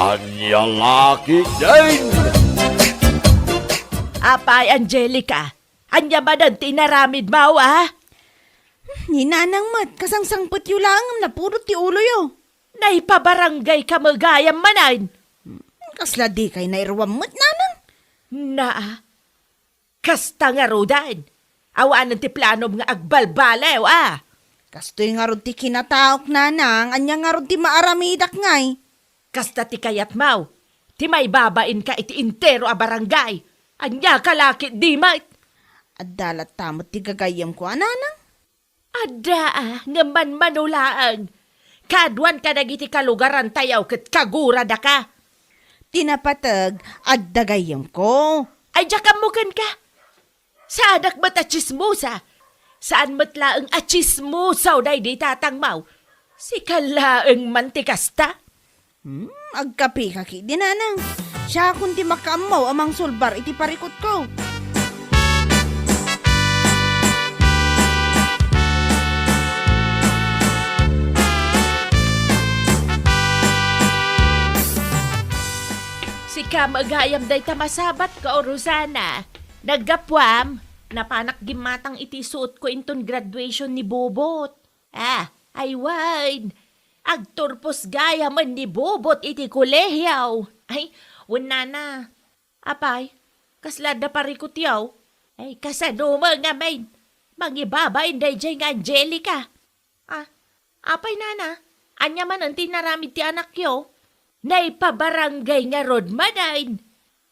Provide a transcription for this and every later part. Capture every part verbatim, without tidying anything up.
Ania la ketdin? Apay, Angelica, ania manen ti inaramidmo, a? Ni Nanang met, kasangsangpetyo laeng ngem napudot ti uloyo. Naipabaranggayka met gayam manen? Kasla dikay nairuam met, Nanang? Naa, kasta ngaruden. Awanen ti planom nga agbalbaliw, a? Kastoy ngarud ti kinataok, Nanang. Ania ngarud ti maaramidak ngay? Kasta ti kayatmo, ti maibabainka iti entero a barangay. Ania ka la ketdi met? Adda latta met ti gagayyemko a, Nanang. Adda, a, ngem manmano laeng. Kaaduan kadagiti kalugarantayo ket kaguradaka. Ti napateg, adda gayyemko. Ay, diak ammo kenka. Saanak met a tsismosa. Saan met laeng a tsismosa daydi tatangmo. Sika laeng man ti kasta. Hmm, agkapeka ketdi, Nanang. Siakon ti makaammo a mangsulbar iti parikutko. Sika met gayam dayta masabatko, Rosana. Naggapuam, napanak gimmatang iti suotko inton graduation ni Bobot. Ah, ay wen. Agturpos gayamen ni Bobot iti kolehiyo. Ay, wen, Nana. Apay, kasla adda parikutyo? Ay, kasano met ngamin? Mangibabain daydiay nga Angelica. Ah, apay, Nana? Ania manen ti inaramid ti anakyo? Naipabarangay ngarud manen.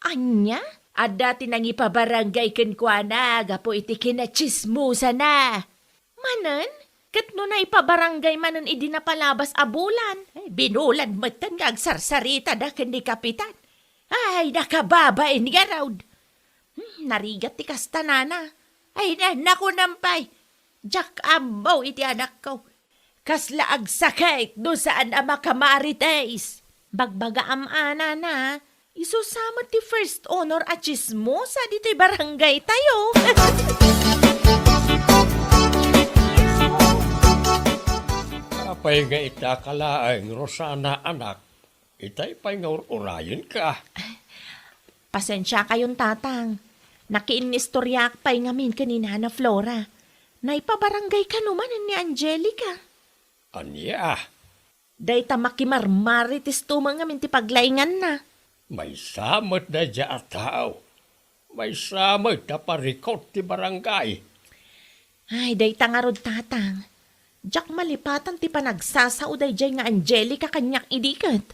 Ania? Adda ti nangipabarangay kenkuana gapu iti kinatsismosana. Manen? Ket no naipabarangay manen idi napalabas a bulan, eh, binulan metten nga agsarsaritada ken ni Kapitan. Ay, nakababain ngarud. Hmm, narigat ti kasta, Nana. Ay, na, nakunam pay. Diak ammo iti anakko. Kasla agsakit no saan a makamarites. Bagbagaam a, Nana, isu sa met ti first honor a tsismosa ditoy barangaytayo. Apay nga ita ka laeng, Rosana, anak? Itay pay nga ur-urayenka. Pasensiakayon, Tatang. Nakiinnistoriaak pay ngamin ken ni Nana Flora. Naipabarangay kano manen ni Angelica. Ania? Dayta makimarmaritesto met ngamin ti paglainganna. Maysa met daydiay a tao. Maysa met a parikut ti barangay. Ay, dayta ngarud, Tatang. Diak malipatan ti panagsasao daydiay nga Angelica kaniak idi ket.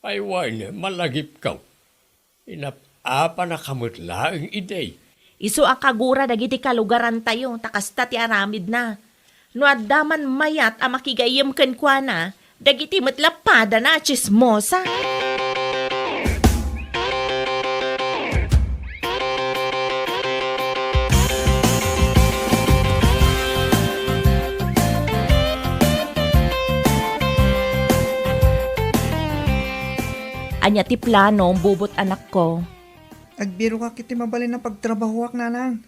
Ay wen, malagipko. Inap-apanaka met laeng idi. Isu a kagura dagiti kalugarantayo, ta kasta ti aramidna. No adda man mayat a makigayyem kenkuana, dagiti met la padana a tsismosa. Ania ti planom, Bubot, anakko? Agbirokak iti mabalin a pagtrabahoak, Nanang.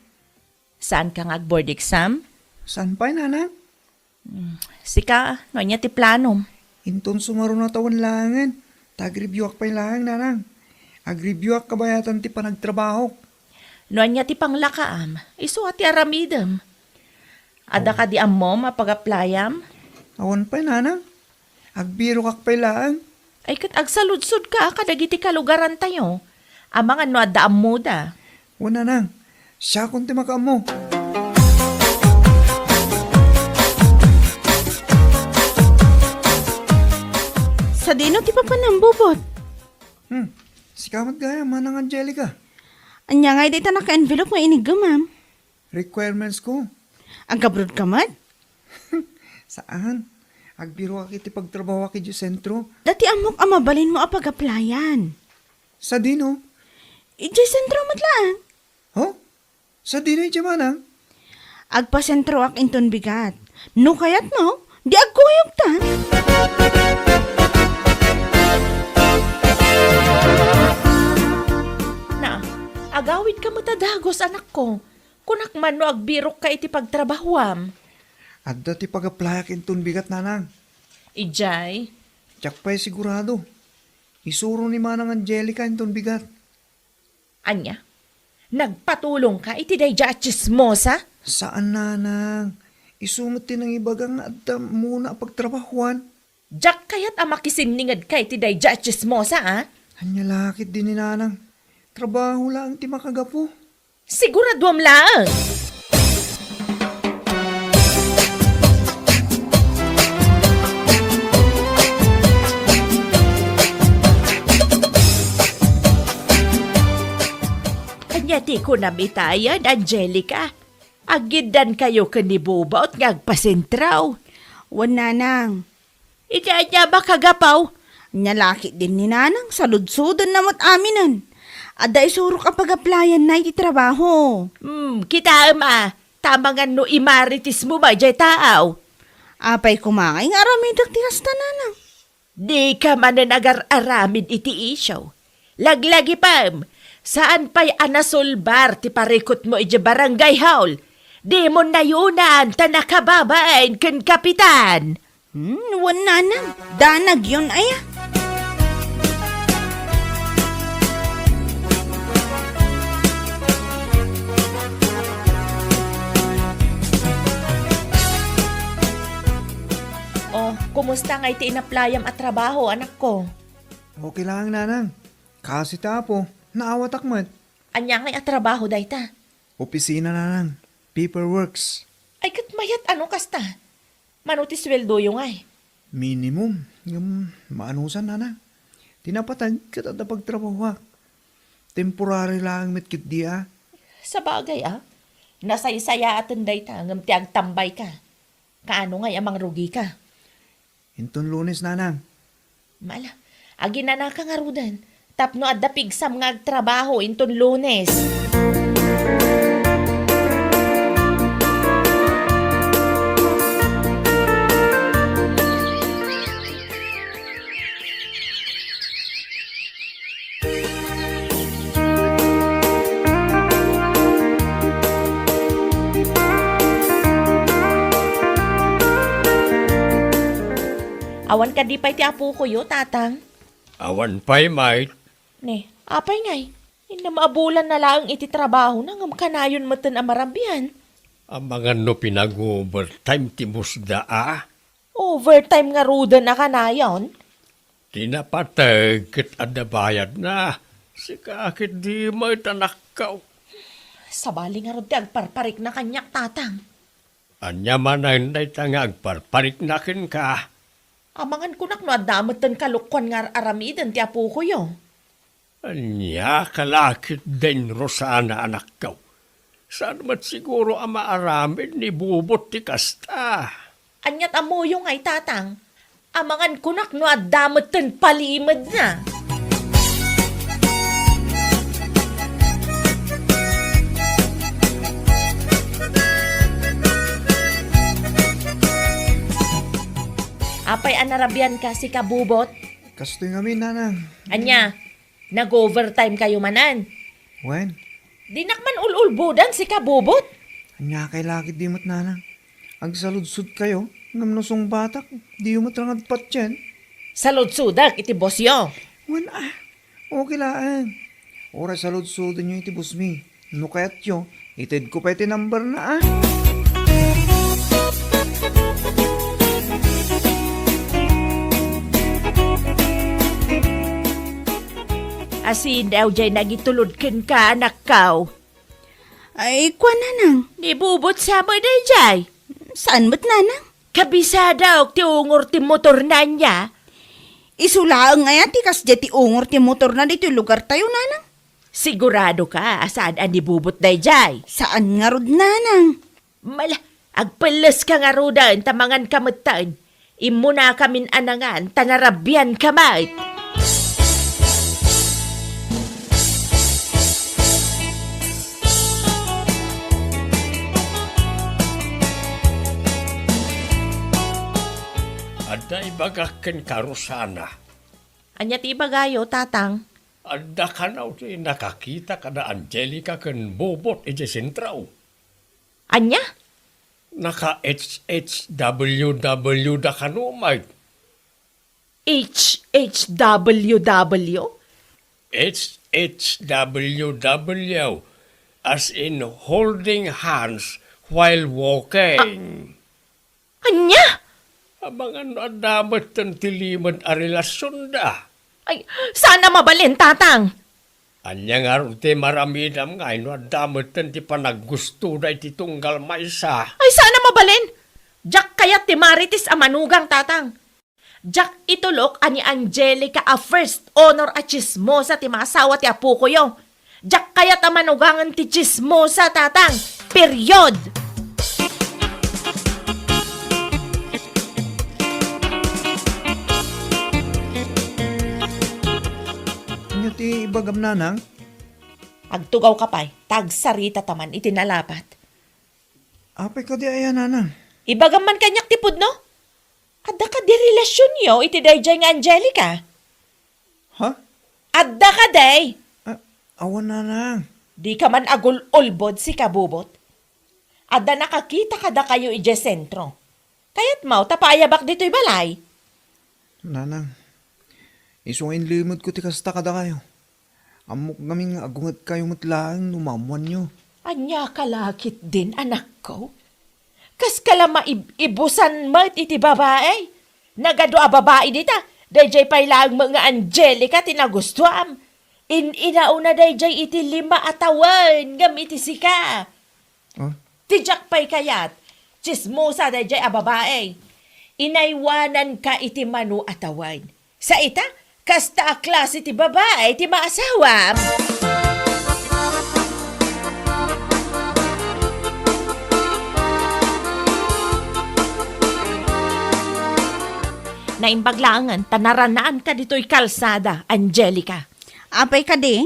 Saanka nga ag-board exam? Saan pay, Nanang? Hmm, sika, no ania ti planom? Inton sumaruno a tawen laengen, ta agreviewak pay laeng, Nanang. Agreviewak kabayatan ti panagtrabahok. No ania ti panglakaam, isu a ti aramidem. Adda kadi ammom a pag-applyam? Awan pay, Nanang. Agbirokak pay laeng. Ay, ket agsaludsodka kadagiti kalugarantayo. Amangan no adda ammoda. Wen, Nanang. Siakon ti makaammo. Sadino ti papanam, Bubot? Hmm. Sika met gayam, Manang Angelica. Ania ngay dayta naka-envelope nga iniggemam? Requirements ko. Agabroad ka met? Saan. Agbiroak iti pagtrabahoak idiay sentro. Dati ammok a mabalinmo a pag-applyan. Sadino? Idiay sentro met laeng. Ho? Sadino idiay, Manang? Agpasentroak inton bigat. No kayatmo, di agkuyogta. Na, agawidka met a dagus, anakko. Kunak man no agbirokka iti pagtrabahoam. Adda ti pag-applyak inton bigat, Nanang. Idiay? Diak pay sigurado. Isuro ni Manang Angelica inton bigat. Ania? Nagpatulongka iti daydiay a tsismosa? Saan, Nanang. Isu met ti nangibaga nga adda ammona a pagtrabahuan. Diak kayat a makisinningedka iti daydiay a tsismosa, a? Ania la ketdi ni Nanang? Trabaho laeng ti makagapu. Siguraduam laeng. Ania ti kunam itayen, Angelica? Aggiddankayo ken ni Bubot nga agpasentro? Wen, Nanang. Iti ania a makagapu? Ania la ketdin ni Nanang, saludsodenna met aminen. Adda isurok a pag-applyanna iti trabaho. Hmm, kitaem a, ta amangan no imaritismo met diay tao. Apay koma ngay nga aramidek ti kasta, Nanang? Dika manen agar-aramid iti isyu. Laglagipem, saan pay a nasulbar ti parikutmo idiay barangay hall. Dimon nayunan ta nakababain ken kapitan. Hmm, wen, Nanang, danagyon aya. Oh, kumusta ngay ti inaplayam a trabaho, anakko? Okay laeng, Nanang. Kaasi ti Apo, naawatak met. Ania ngay a trabaho dayta? Opisina, Nanang. Paperworks. Ay, ket mayat a no kasta. Mano ti sueldoyo ngay? Minimum. Ngem maanusan, Nanang. Ti napateg ket adda pagtrabahoak. Temporary laeng met ketdi a. Sabagay a. Nasaysayaaten dayta ngem ti agtambayka. Kaano ngay a mangrugika? Inton Lunes, Nanang. Mala, aginanaka ngaruden tapno adda pigsam nga agtrabaho inton Lunes. Awan kadi pay ti apokoyo, Tatang? Awan pay, Mike. Ne, apay ngay? Innem a bulan na laeng iti trabahona ngem kanayon metten a marabian. Amangan no pinag-overtime ti boss da a? Overtime ngaruden a kanayon? Ti napateg ket adda bayadna. Sika ket di met, anakko. Sabali ngarud ti agparparikna kaniak, Tatang. Ania manen dayta nga agparparikna kenka? Amangan kunak no adda metten kalukkuan nga ar-aramiden ti apokoyo. Ania ka la ketdin, Rosana, anakko? Saan met siguro a maaramid ni Bubot ti kasta? Aniat ammoyo ngay, Tatang? Amangan kunak no adda metten palimedna. Apay a narabianka, sika Bubot? Kastoy ngamin, Nanang. Ania? Nag-overtime kayo manen? Wen. Dinak man ul-ulbodan, sika Bubot. Ania kay lakit di met, Nanang? Agsaludsodkayo, ngem no sungbatak, diyo met rangad patien. Saludsodak iti bossyo. Wen a, okay laeng. Uray saludsodenyo iti bossmi. No kayatyo, itedko pay ti numberna a. Asin daw jay nagitulod kenka, anakko? Ay, kua, Nanang. Ni Bubot sa met dayjay? Saan met, Nanang? Kabisadak ti ungor ti motorna ania? Isu laeng aya ti kasdiay ti ungor ti motorna ditoy lugartayo, Nanang? Sigurado ka a saan a ni Bubot dayjay? Saan ngarud, Nanang. Mala, agpelles ka ngaruden ta mangan ka metten. Immuna kamin a nangan ta narabian ka met. Adda ibagak kenka, Rosana. Ania ti ibagayo, Tatang? Adda kano ti nakakita kada Angelica ken Bobot idiay sentro. Ania? Naka-H H W W da kano, Mike. H H W W? H H W W, as in holding hands while walking. Ania? Amangan no adda metten ti limed a relasionda. Ay, saan a mabalin, Tatang? Ania ngarud ti maramidam ngay no adda metten ti panaggustoda iti tunggal maysa? Ay, saan a mabalin? Diak kayat ti Marites a manugang, Tatang. Diak itulok a ni Angelica a first honor a tsismosa ti maasawa ti apokoyo. Diak kayat a manugangen ti tsismosa, Tatang. Period! Ania ti ibagam, Nanang? Agtugawka pay, ta agsaritata man iti nalapat. Apay kadi aya, Nanang? Ibagam man kaniak ti pudno? Adda kadi relasionyo iti daydiay nga Angelica? Ha? Adda kadi? Ah, awan, Nanang. Dika man agul-ulbod, sika, Bubot. Adda nakakita kadakayo idiay sentro. Kayatmo ta paayabak ditoy balay? Nanang, isu nga inlimedko ti kasta kadakayo. Ammok ngamin nga agungetkayo met laeng no maammoanyo. Ania ka la ketdin, anakko? Kas ka la maib-ibusan met iti babai? Nagadu a babai dita, daydiay pay laeng met nga Angelica ti nagustuam. In-inauna daydiay iti lima a tawen ngem iti sika. Ah? Ti diak pay kayat, tsismosa daydiay a babai. Inaywananka iti mano a tawen. Sa ita, kasta a klase ti babai ti maasawam. Naimbag laengen ta naranaanka ditoy kalsada, Angelica. Apay kadi?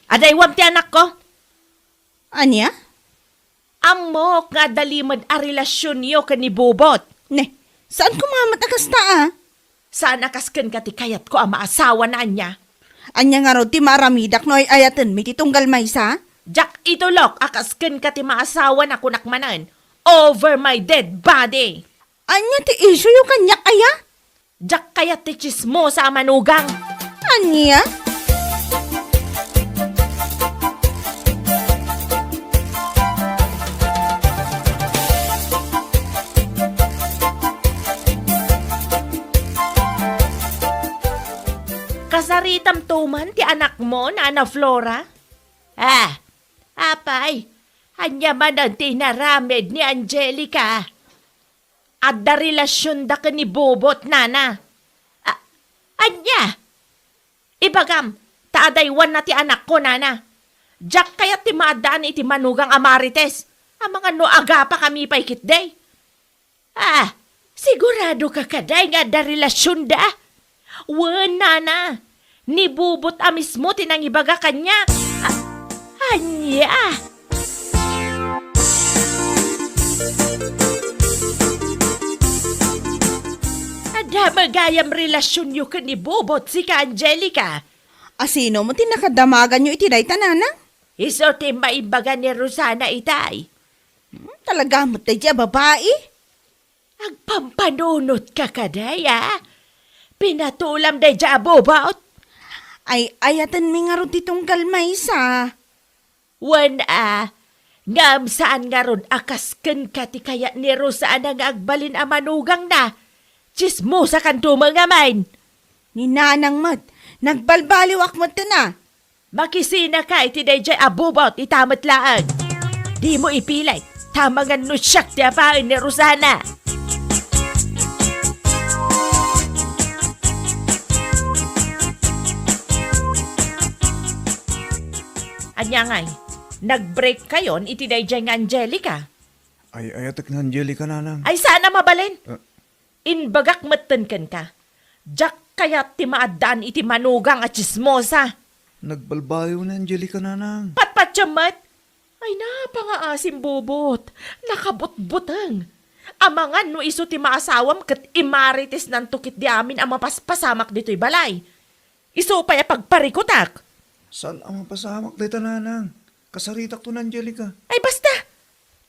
Adaywam ti anakko. Ania? Ammok nga adda limed a relasionyo ken ni Bubot. Ne, saan koma met a kasta, a? Saan a kas kenka ti kayatko a maasawana, ania? Ania ngarud ti maaramidak no ay-ayatenmi ti tunggal maysa? Diak itulok a kas kenka ti maasawana, kunak manen, over my dead body. Ania ti isuyo kaniak, aya? Diak kayat ti tsismosa a manugang. Ania? Kasaritamto man ti anakmo, Nana Flora? Ah, apay, ania manen ti inaramid ni Angelica? Adda relasionda ken ni Bubot, nana. A-, ania? Ibagam, ta adaywanna ti anakko, nana. Diak kayat ti maaddaan iti manugang a Marites. Amangan no agapakami pay ketdi. Ah, sigurado ka kadi nga adda relasionda? Wen, nana, ni Bubot a mismo ti nangibaga kaniak. A-, ania? Adda met gayam relasionyo ken ni Bubot, sika, Angelica. A sino met ti nakadamaganyo iti dayta, nana? Isu ti maimbaga ni Rosana itay. Hmm, talaga met daydiay a babai? Agpampanunotka kadi, a? Pinatulam daydiay a Bubot? Ay-ayatenmi ngarud ti tunggal maysa. Wen a, ngem saan ngarud a kas kenka ti kayat ni Rosana nga agbalin a manugangna? Tsismosakanto met ngamin. Ni nanang met, nagbalbaliwak met, a. Makisinaka iti daydiay a Bubot ita met laeng. Dimo ipilit, ta amangan no siak ti apaen ni Rosana. Ania ngay, nag-break kayon iti daydiay nga Angelica? Ay-ayatek ni Angelica, nanang. Ay, saan a mabalin? Ah. Imbagak metten kenka, diak kayat ti maaddaan iti manugang a tsismosa. Nagbalbaliw ni Angelica, nanang. Patpatiem met? Ay, napangaasim, Bubot. Nakabutbuteng. Amangan no isu ti maasawam ket imaritesnanto ketdi amin a mapaspasamak ditoy balay. Isu pay a pagparikutak. Saan a mapasamak dayta, nanang? Kasaritakto ni Angelica. Ay, basta!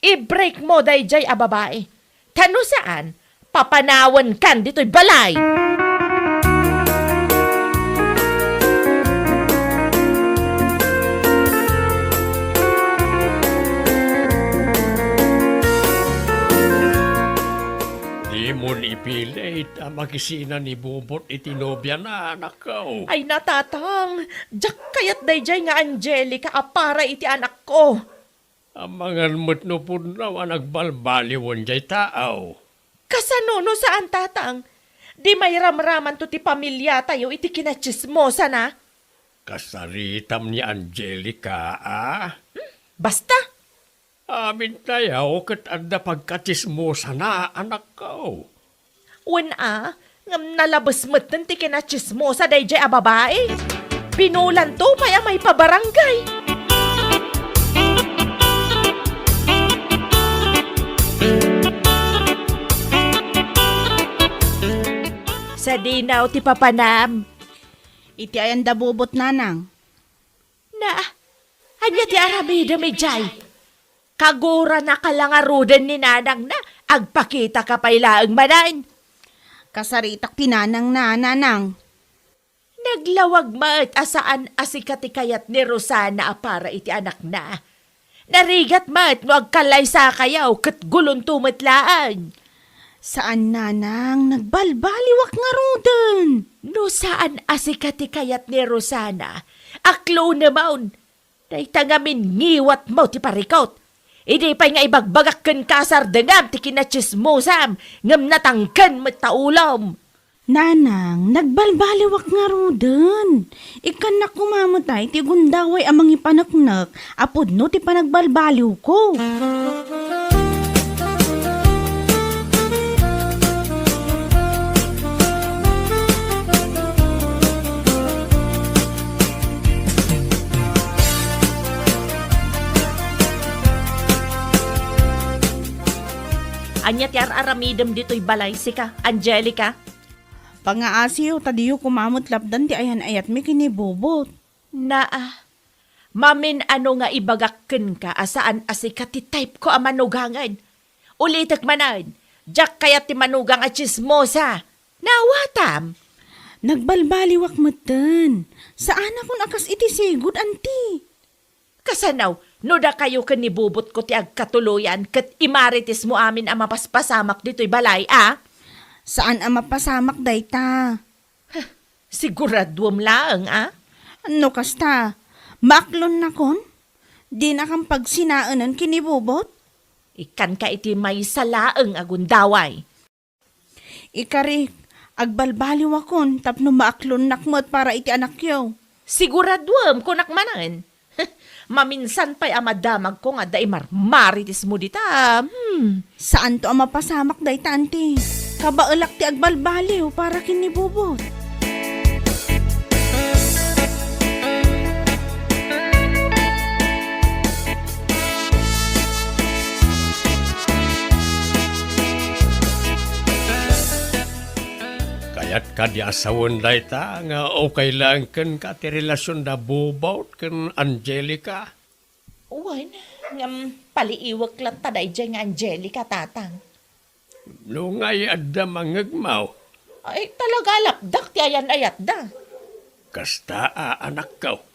I-break mo daydiay a babai. Ta no saan, papanawenkan ditoy balay. Makisina ni Bobot iti nobiana, anakko. Ay, natatang, diak kayat daydiay nga Angelica a para iti anakko. Amangan met no pudno a nagbalbaliwen diay tao. Kasano no saan, tatang? Di mairamramanto ti pamiliatayo iti kinatsismosana? Kasaritam ni Angelica, a? Basta! Amintayo ket adda pagkatsismosana, anakko. Wen a, ngem nalabes metten ti kinatsismosa daydiay a babai. Binulanto pay a maipabarangay. Sadino ti papanam? Iti ayan da Bobot, nanang. Na, ania ti aramidem idiay? Kaguranaka la ngaruden ni nanangna, agpakitaka pay laeng manen. Kasaritak ti nanangna, nanang. Naglawag met a saan a sika ti kayat ni Rosana a para iti anakna. Narigat met no agkallaysakayo ket gulonto met laeng. Saan, nanang, nagbalbaliwak ngaruden. No saan a sika ti kayat ni Rosana, aklonemon. Dayta ngamin ngiwatmo ti parikut. Idi pay nga ibagbagak kenka a sardengam ti kinatsismosam, ngem natangken met ta ulom. Nanang, nagbalbaliwak ngaruden. Ikkannak koma met ay ti gundaway a mangipaneknek a pudno ti panagbalbaliwko. Ania ti ar-aramidem ditoy balay, sika, Angelica? Pangaasiyo ta diyo koma met lapdan ti ayan-ayatmi ken ni Bobot. Naa, mamin-ano nga ibagak kenka a saan a sika ti type ko a manugangen. Ulitek manen, diak kayat ti manugang a tsismosa. Naawatam? Nagbalbaliwak metten. Saanakon a kas iti sigud, anti. Kasano, no dakayo ken ni Bobotko ti agkatuloyan ket imaritismo amin a mapaspasamak ditoy balay, a? Saan a mapasamak dayta. Huh, siguraduem laeng, a? No kasta, maaklonnakon? Dinakam pagsinaenen ken ni Bobot? Ikkanka iti maysa laeng a gundaway. Ikarik, agbalbaliwakon tapno maaklonnak met para iti anakyo. Siguraduem, kunak manen. Maminsan pay a madamagko nga adda imarmaritismo dita. Hmm. Saanto a mapasamak dayta, anti. Kabaelak ti agbalbaliw para ken ni Bobot. Kayat kadi a sawen dayta nga ukay laeng kenka ti relasionda Bobot ken Angelica? Wen, ngem paliiwek latta daydiay nga Angelica, tatang. No ngay adda mangngegmo. Ay, talaga lapdak ti ayan-ayatda. Kasta a, anakko.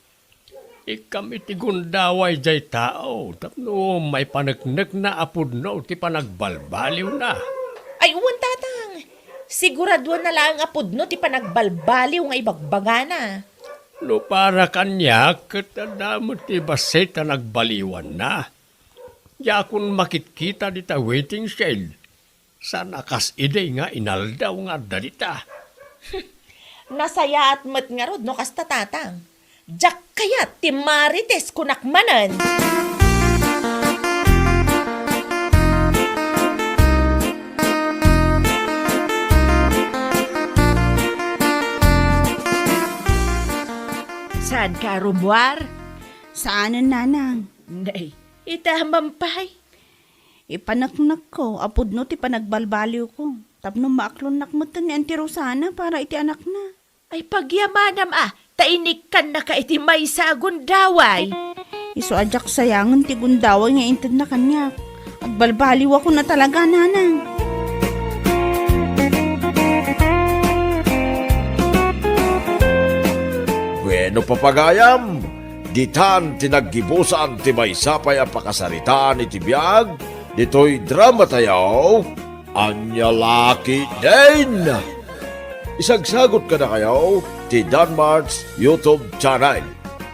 Ikkam iti gundaway diay tao tapno maipaneknekna a pudno ti panagbalbaliwna. Ay, wen, tatang. Siguraduenna laeng a pudno ti panagbalbaliw nga ibagbagana. No para kaniak, ket adda met ti bassit a nagbaliwanna. Diakon makitkita dita waiting shed. Saan a kas idi nga inaldaw nga adda dita. Nasayaat met ngarud no kasta, tatang. Diak kayat ti marites, kunak manen. Saanka a rummuar? Saanen, nanang. Nay, ita man pay. Ipaneknekko a pudno ti panagbalbaliwko tapno maaklonnak metten ni Auntie Rosana para iti anakna. Ay, pagyamanam a, ta inikkannaka iti maysa a gundaway. Isu a diak sayangen ti gundaway nga intedna kaniak. Agbalbaliwakon a talaga, nanang. Bueno, papagayam, ditan ti naggibusan ti maysa pay a pakasaritaan iti biag ditoy dramatayo, Ania La Ketdin! Isagsagot kadakayo ti Danmart's YouTube channel.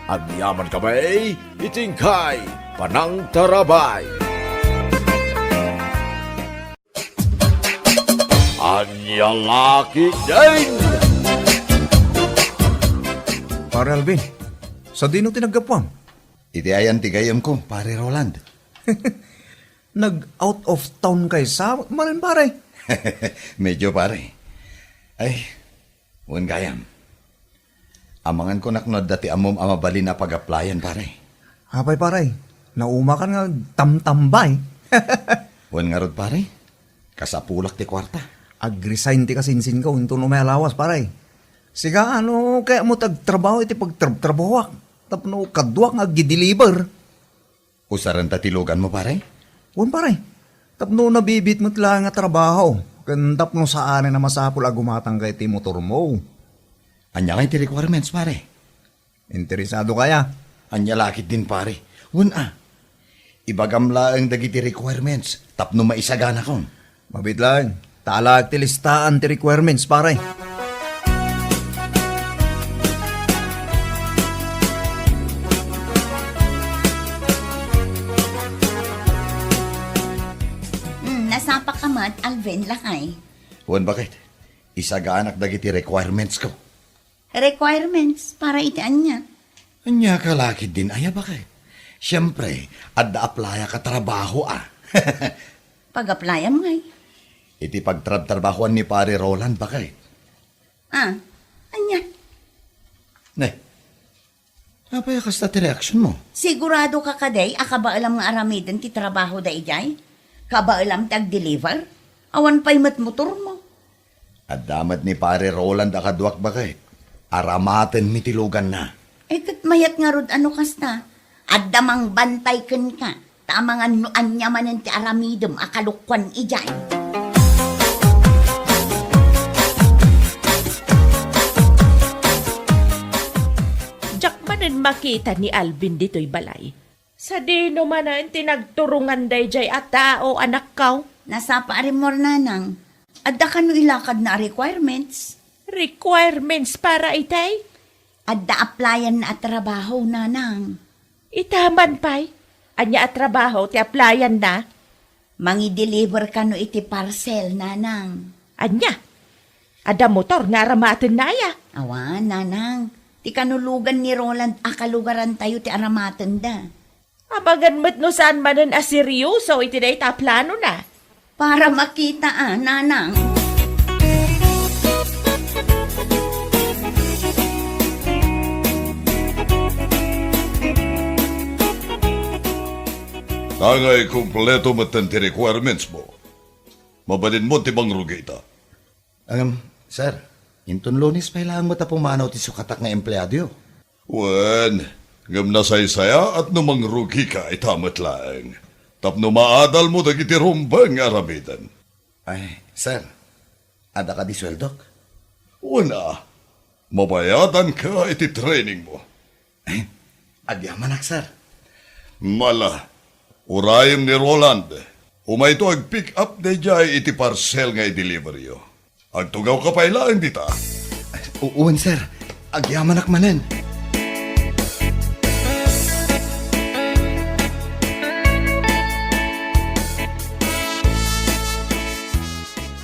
Agyaman kami iti inkay panangtarabay. Ania la ketdin? Pare Alvin, sadino ti naggapuam? Iti ayan ti gayyemko, Pare Roland. Nag-out of town kay sa, maren, pare? Medyo, pare. Ay, wen gayam. Amangan ko nakno adda ti ammom a mabalin a pag-applyan, pare. Apay, pare? Naumakan nga agtamtambay. Wen ngarud, pare? Kasapulak ti kuarta. Ag-resign ti kasinsinko inton umay a lawas, pare. Sika, no kayatmo ti agtrabaho iti pagtrabtrabahoak tapno kaduak nga agdi-deliver. Usarenta ti luganmo, pare? Wen, pare. Tapno nabibit met laeng a trabaho, ken tapno saanen a masapul a gumatangka iti motormo. Ania ngay ti requirements, pare? Interesado kaya? Ania la ketdin, pare? Wen a. Ibagam laeng dagiti requirements tapno maisaganakon. Mabiit laeng. Ta alaek ti listaan ti requirements, pare. Hmm, nasapaka met, Alvin, lakay. Wen, baket. Isaganak dagiti requirements ko. Requirements para iti ania? Ania ka la ketdin aya, baket? Siempre, adda applyak a trabaho a. Pag-applyam ngay? Iti pagtrabtrabahoan ni Pare Roland, baket. Ah, ania? Ne. Apay a kasta ti reaksionmo? Sigurado ka kadi a kabaelam nga aramiden ti trabaho da idiay? Kabaelam ti agdeliver? Awan pay met motormo. Adda met ni Pare Roland a kaduak, baket. Aramatenmi ti luganna. Eh, ket mayat ngarud a no kasta. Adda mangbantay kenka. Ta amangan no ania manen ti aramidem a kalokuan idiay. Diak manen makita ni Alvin ditoy balay. Sadino manen ti nagturongan daydiay a tao, anakko? Nasapa a rimmuar, nanang. Adda kano ilakadna a requirements? Requirements para itay? Adda applyanna a trabaho, nanang. Ita man pay? Ania a trabaho ti applyanna? Mangi-deliver kano iti parcel, nanang. Ania? Adda motor nga aramatenna aya? Awan, nanang. Ti kano lugan ni Roland a kalugarantayo ti aramatenda. Amangan met no saan manen a seryoso iti dayta a planona. Para makita a, nanang. Tangay kompleto metten ti requirements mo. Mabalinmo ti mangrugi ita. Ngem, sir, inton Lunes pay laeng met a pumanaw ti sukatak nga empleadoyo. Wen, ngem nasaysayaat no mangrugika ita met laeng, tapno maadalmo dagiti rumbeng nga aramiden. Ay, sir, adda kadi sueldok? Wen a, mabayadanka iti trainingmo. Agyamanak, sir. Ala, urayem ni Roland. Umayto ag-pick up daydiay iti parcel nga i-deliveryo. Agtugawka pay laeng dita. U-, wen, sir. Agyamanak manen.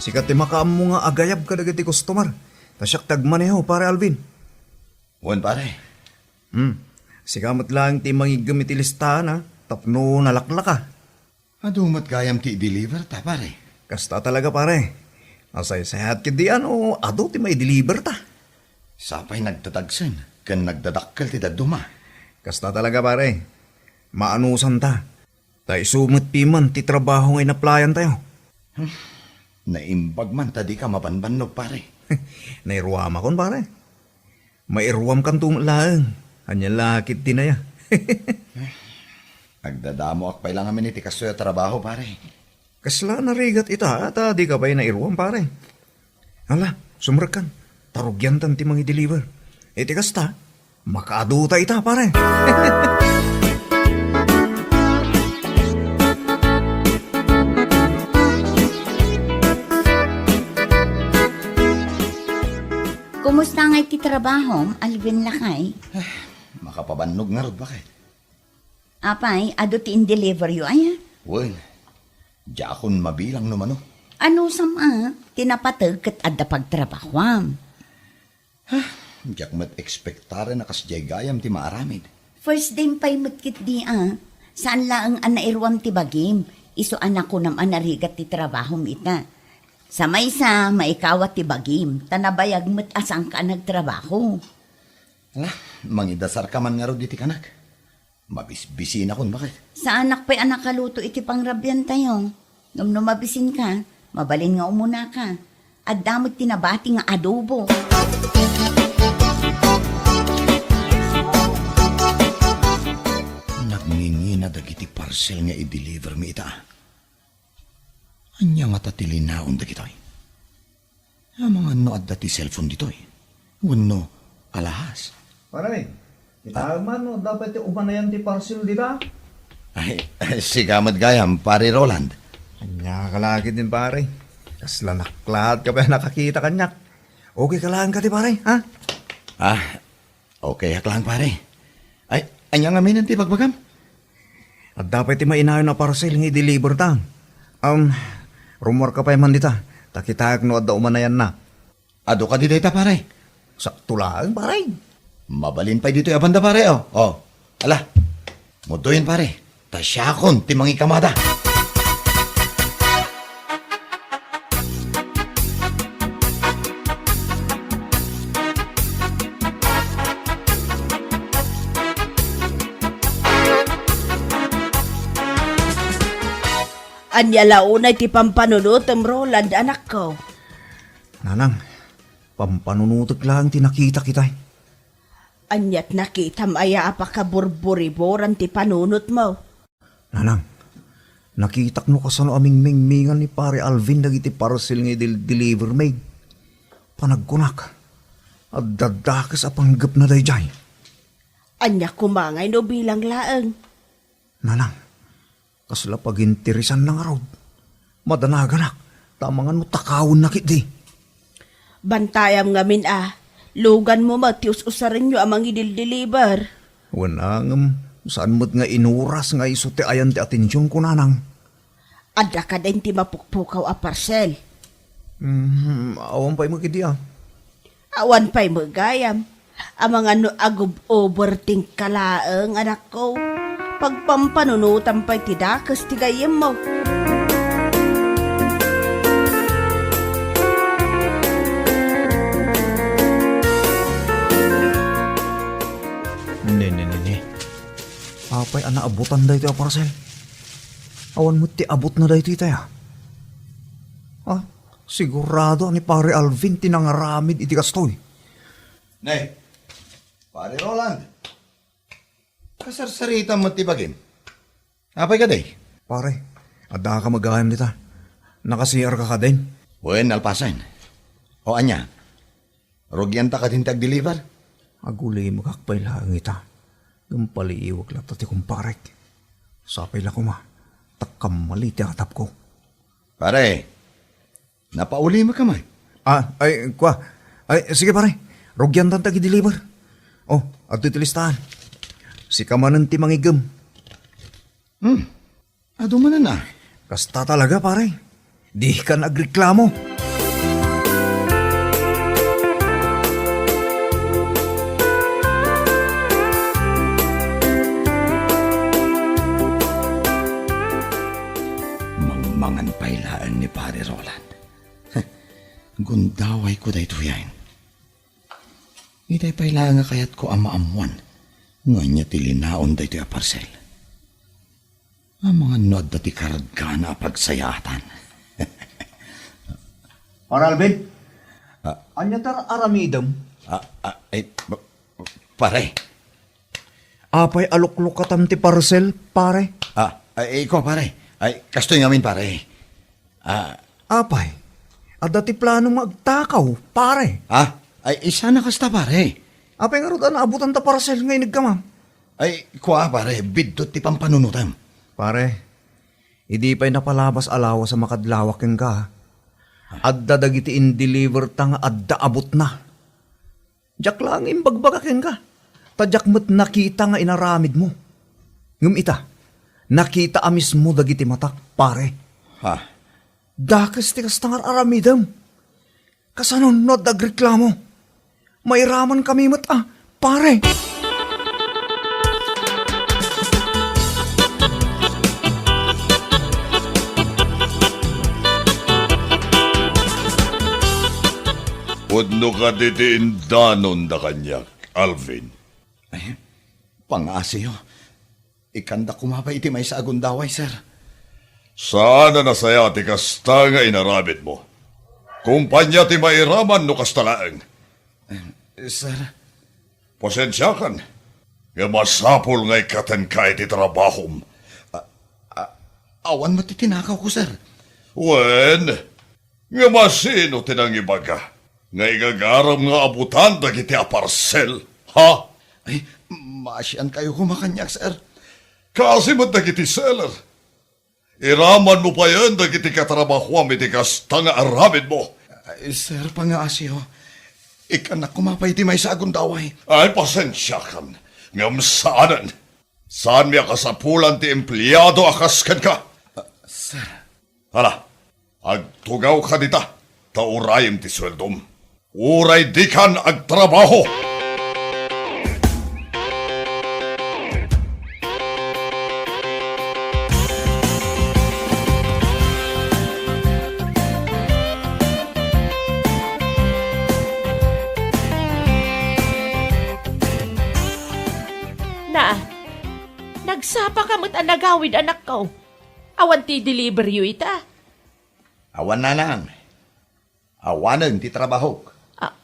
Sika ti makaammo nga agayab kadagiti customer. Ta siak ti agmaneho, Pare Alvin. Wen, pare. Hmm. Sika met laeng ti mangiggem iti listaan, a, tapno nalaklaka. Adu met gayam ti i-deliver ta, pare. Kasta talaga, pare. Nasaysayaat ketdi a no adu ti mai-deliver ta. Sapay nagtatagsen ken nagdadakkel ti dadduma. Kasta talaga, pare. Maanusan ta. Ta isu met piman ti trabaho nga inaplayantayo. Hmm. Naimbag man ta dika mabanbannog, pare. Nairuamakon, pare. Mairuamkanto met laeng. Ania la ketdin aya? Agdadamoak pay la ngamin iti kastoy a trabaho, pare. Kasla narigat ita, ta dika pay nairuam, pare. Ala, sumrekkan. Ta rugiantan ti mangi-deliver. Iti kasta, makaadu ta ita, pare. Kumusta ngay ti trabahom, Alvin lakay? Makapabannog ngarud, baket. Apay, adu ti in-deliver yo, aya? Wen, diakon mabilang no mano. Anusam a, ti napateg ket adda pagtrabahuam. Diak met ekspektaren a kasdiay gayam ti maaramid. First day pay met ketdi a. Saan laeng a nairuam ti bagim, isu a nakunam a narigat ti trabahom ita. Sa maysa, maikawat ti bagim, ta nabayag met a saanka a nagtrabaho. Ala, mangidasarka man ngarud iti kanak. Mabisbisinakon, baket. Saanak pay a nakaluto iti pangrabiantayo. Ngem no mabisinka, mabalin nga umunaka. Adda met ti nabati nga adobo. Nagngingina dagiti parcel nga i-deliver mi ita. Ania ngata ti linaon dagitoy? Amangan no adda ti cellphone ditoy. Wenno alahas. Pare, kitaem man no adda pay ti umanayan ti parcel dita? Ay, sika met gayam, Pare Roland. Ania ka la ketdin, pare? Kasla naklaat ka pay a nakakita kaniak. Okay ka laeng kadi, pare, ha? Ah, okay ak laeng, pare. Ay, ania ngamin ti bagbagam? Adda pay ti mainayon a parcel nga i-deliver ta. Um, rummuarka pay man dita, ta kitaek no adda umanayanna. Adu kadi dayta, pare? Sakto laeng, pare. Mabalin pay ditoy a banda, pare, oh. Oh. Ala. Mudoyen, pare. Ta siakon ti mangikamada. Ania la unay ti pampanunotem, Roland, anakko? Nanang, pampanunotek laeng ti nakitak itay. Aniat nakitam aya a pakaburburiburan ti panunotmo? Nanang, nakitak no kasano a mingmingmingan ni Pare Alvin dagiti parcel nga idil-deliver mi. Panagkunak, adda dakes a panggepna daydiay. Ania koma ngay no bilang laeng? Nanang, kasla paginteresanna ngarud. Madanaganak, ta amangan no takawenna ketdi. Bantayam ngamin a, luganmo met ti us-usarenyo a mangidildiliber. Wen a, ngem saan met nga inuras nga isu ti ayan ti atensionko, nanang. Adda kadin ti mapukpukaw a parcel? Hmm, awan pay met ketdi a. Awan pay met gayam. Amangan no agub-overthink ka laeng, anakko. Pagpampanunotam pay ti dakes ti gayyemmo. Ne, ne, ne, ne. Apay a naabutan daytoy a parcel? Awan met ti abutna daytoy itay a. Ah, sigurado a ni Pare Alvin ti nangaramid iti kastoy. Ne, Pare Roland, kasarsaritam met ti bagim. Apay kadi? Pare, addaka met gayam dita. Naka-C R ka kadin? Wen, nalpasen. O ania? Rugianta kadin ti agdeliver? Agulimekak pay laeng ita. Ngem paliiwek latta ti kumparek. Sapay la koma, ta kammali ti atapko. Pare, napaulimeka man. Ah, ay, kua. Ay, sige, pare. Rugiantan ti agdeliver. Oh, adtoy ti listaan. Sika manen ti mangigem. Hmm. Adu manen a. Kasta talaga, pare. Dika agreklamo. Mangmangan pay laeng ni Pare Roland. Gundawayko daytoyen. Itay pay laeng a kayatko a maammoan no ania ti linaon daytoy a parcel. Amangan no adda ti kargana a pagsayaatan. Pare Alvin, ah, ania ti aramidem? Ah, ah, ay, ba-, pare. Apay a luklukatam ti parcel, pare? Ah, ay, ikaw, pare. Ay, kastoy ngamin, pare. Ah. Apay, adda ti plano nga agtakaw, pare? Ah, ay, isana kasta, pare. Apay ngarud a naabutan ta parcel nga inigkamam? Ay, kua, pare, biddut ti pampanunotam. Pare, idi pay napalabas a lawas a makadlawak kenka, adda dagiti indeliver ta nga adda abutna. Diak laeng imbagbaga kenka, ta diak met nakita nga inaramidmo. Ngem ita, nakita a mismo dagiti matak, pare. Ha? Dakes ti kasta nga ar-aramidem. Kasano no adda agreklamo? Mairaman kami met a, pare. Pudno kadi ti indanonda kaniak, Alvin. Eh, pangaasiyo. Ikkanda koma pay iti maysa a gundaway, sir. Saan a nasayaat ti kasta nga inaramidmo. Kompania ti mairaman no kasta laeng. Eh, sir. Pasensiakan, nga masapul nga ikkatenka iti trabahom. A-, a-, awan met ti tinakawko, sir. Wen, nga masino ti nangibaga nga igagaram nga abutan dagiti aparsel, ha? Ay, maasiankayo koma kaniak, sir. Kaasi met dagiti seller. Iramanmo payen dagiti katrabahoam iti kasta nga aramidmo. Ay, sir, pangaasiyo. Ikkannak koma pay iti maysa a gundaway. Ay, pasensiakan. Ngem saanen. Saanmi a kasapulan ti empleado a kas kenka. Ah, sir. Hala, agtugawka dita, ta urayem ti sueldom. Uray dikan agtrabaho! Na, nagsapa ka met a nagawid, anakko. Awan ti deliveryo ita? Awan, nanang. Awanen ti trabahok. A-,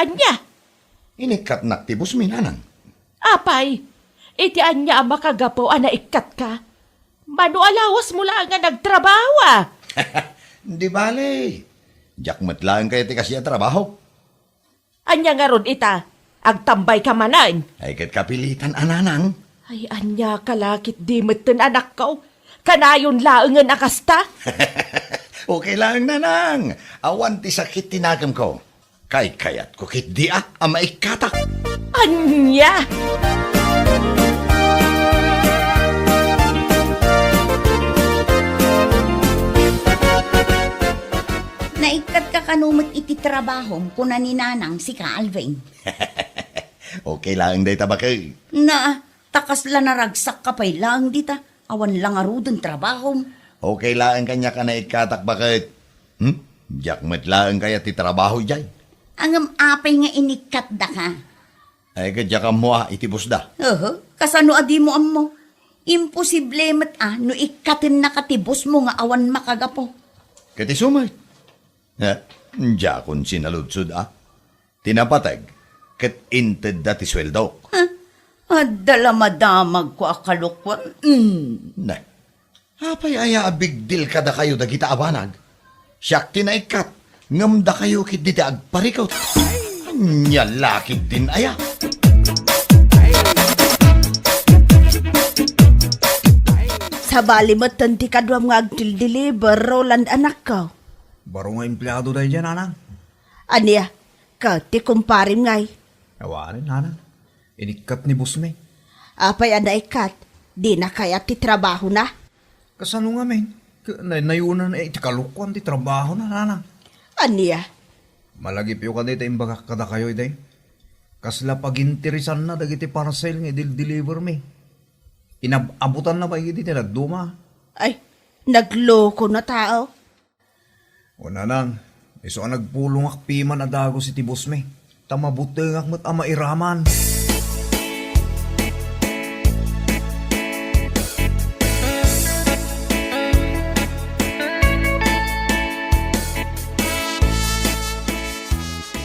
ania? Inikkatnak ti boss mi, nanang. Apay, iti ania a makagapu a naikkatka? Mano a lawasmo laeng nga nagtrabaho, a? Di bale. Diak met laeng kayat ti kasdiay a trabahok. Ania ngarud ita? Agtambayka manen? Ay, ket kapilitan a, nanang. Ay, ania ka la ketdi metten, anakko? Kanayon laengen a kasta? Okay laeng, nanang. Awan ti sakit ti nakemko. Kaykayatko ketdi a, a maikkatak. Ania? Naikkatka kano met iti trabahom, kuna ni nanang, sika, Alvin. Okay laeng dayta, baket. Na, ta kasla naragsakka pay laeng dita, awan la ngaruden trabahom. Okay laeng kaniak a naikkatak, baket. Hmm? Diak met laeng kayat ti trabaho idiay. Ngem apay nga inikkatdaka? Ay, ket diak ammo a iti boss da. Oho, kasano a dimo ammo? Imposible met a no ikkatennaka ti boss mo nga awan makagapu. Ket isu met. Eh, diakon sinaludsod a. Ti napateg, ket intedda ti sueldok. Huh? Adda la madamagko a kalokuan. Mm. Ne. Apay aya a big deal kadakayo dagita a banag? Siak ti naikkat, ngem dakayo ketdi ti agparikut. Ania la ketdin aya? Sabali metten ti kaduam nga agdildiliber, Roland, anakko. Baro nga empleado daydiay, nanang. Ania? Ket ti kumparem ngay? Awanen, nanang. Inikkat ni boss mi. Apay a naikkat? Dina kayat ti trabahona? Kasano ngamin? Ket naynayunan iti kalokuan ti trabahona, nanang. Ania? Malagipyo kadi ta imbagak kadakayo, idi. Kasla paginteresanna dagiti parcel nga idildiliber mi. Inab-abutanna pay iti dadduma. Ay, nagloko na tao. O, nanang, isu a nagpulongak piman a dagus iti boss mi, ta mabutengak met a mairaman.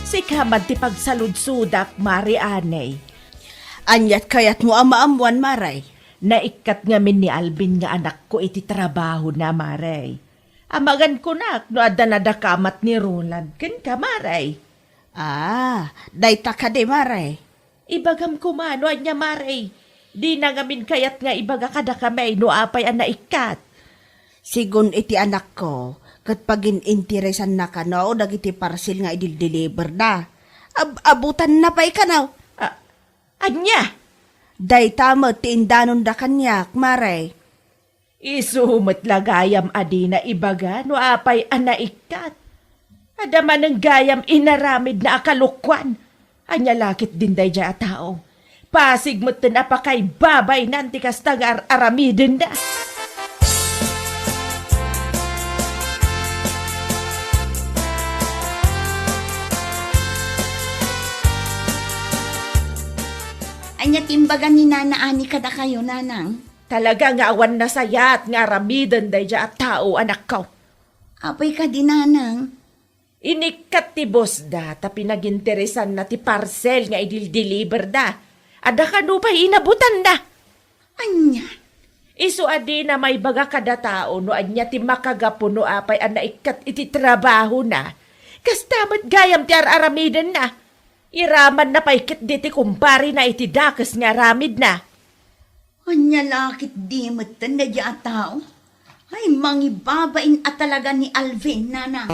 Sika man ti pagsaludsodak, Mare, anay. Aniat kayatmo a maammuan, Mare? Naikkat ngamin ni Alvin nga anakko iti trabahona, Mare. Amangan kunak no adda nadakamat ni Roland kenka, Mare. Ah, dayta kadi, Mare? Ibagam koma no ania, Mare. Dina ngamin kayat nga ibaga kadakami no apay a naikkat. Sigun iti anakko, ket pagin-interesanna kano dagiti parcel nga idildiliberda. Ab-abutanna pay kano. A-, ania? Dayta met ti indanonda kaniak, Mare. Isu met la gayam a dina ibaga no apay a naikkat. Adda manen gayam inaramidna a kalokuan. Ania la ketdin daydiay a tao? Pasig metten a pakaibabainan ti kasta nga ar-aramidenda. Ania ti imbaga ni Nana Ani kadakayo, Nanang? Talaga nga awan nasayaat nga aramiden daydiay a tao, anakko. Apay kadi, Nanang? Inikkat ti boss da ta pinaginteresanna ti parcel nga idildeliberda. Adda kano pay inabutanda. Ania? Isu a dina maibaga kada tao no ania ti makagapu no apay a naikkat iti trabahona. Kasta met gayam ti ar-aramidenna. Iramanna pay ketdi ti kumparena iti dakes nga aramidna. Ania la ketdi metten daydiay a tao? Ay, mangibabain a talaga ni Alvin, Nanang.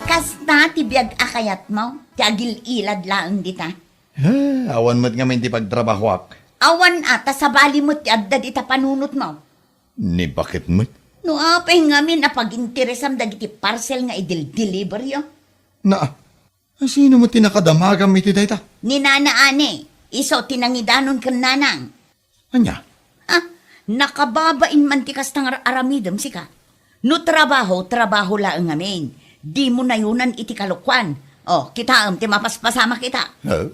Kasta ti biag a kayatmo, ti agil-ilad laeng dita. Eh, awan met ngamin ti pagtrabahoak. Awan a, ta sabali met ti adda dita panunotmo. Ni baket met? No apay ngamin a paginteresam dagiti parcel nga idildeliberyo? Na, sino met ti nakadamagam iti dayta? Ni Nana Ani, isu ti nangidanon ken Nanang. Ania? Ah, nakababain man ti kasta nga aramidem, sika. No trabaho, trabaho laeng ngamin. Dimo nayunan iti kalokuan. O, kitaem ti mapaspasama kita. Huh?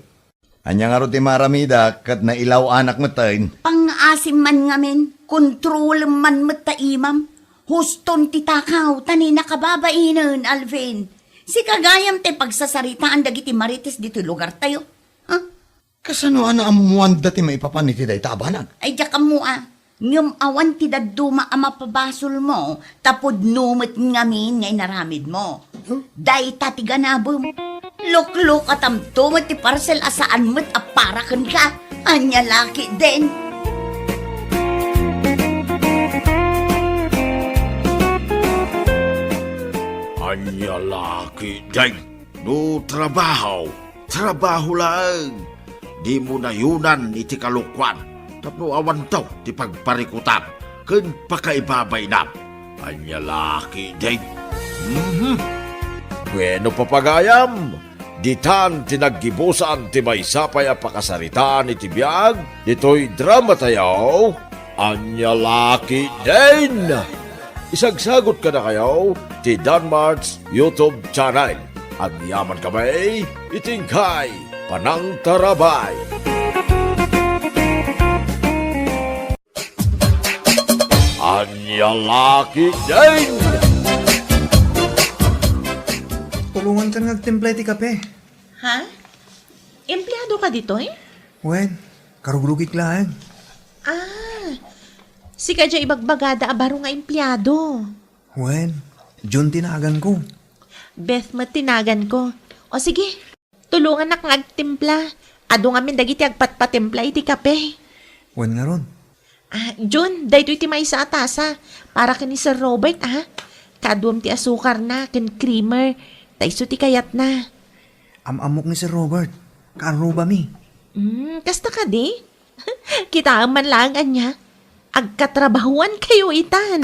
Ania ngarud ti maramida ket nailaw-anak metten? Pangngaasim man ngamin, kontrolem man met ta imam. Huston ti takaw, ta ni nakababainen, Alvin. Sika gayam ti pagsasaritaan dagiti marites ditoy lugartayo. Ha? Kasano a naammoanda ti maipapan iti dayta a banag? Ay, diak ammo a. Ngem awan ti dadduma a mapabasolmo, ta pudno met ngamin nga inaramidmo. Huh? Dayta ti ganabem. Luklukatamto met ti parcel a saan met a para kenka. Ania la ketdin? Ania la ketdin? No trabaho, trabaho laeng. Dimo nayunan iti kalokuan tapno awanto ti pagparikutam ken pakaibabainam. Ania la ketdin? Mhm. Bueno, papagayam, ditan ti naggibusan ti maysa pay a pakasaritaan iti biag ditoy dramatayo. Ania la ketdin? Isagsagot kadakayo ti Danmart's YouTube channel. Agyamankami iti inkay panangtarabay. Ania la ketdin? Tulongankan nga agtimpla iti kape. Ha? Empleado ka ditoy? Wen, karugrugik laeng. Ah, sika diay ibagbagada a baro nga empleado. Wen, Jun ti naganko. Beth met ti naganko. O sige, tulonganak nga agtimpla. Adu ngamin dagiti agpatpatimpla iti kape. Wen ngarud. Ah, Jun, daytoy ti maysa a tasa. Para ken ni Sir Robert, ah. Kaaduam ti asukarna ken creamer. Ta isu ti kayatna. Am-ammok ni Sir Robert. Kaarrubami. Hmm, kasta kadi? Kitaem man laeng ania. Agkatrabahuan kayo itan.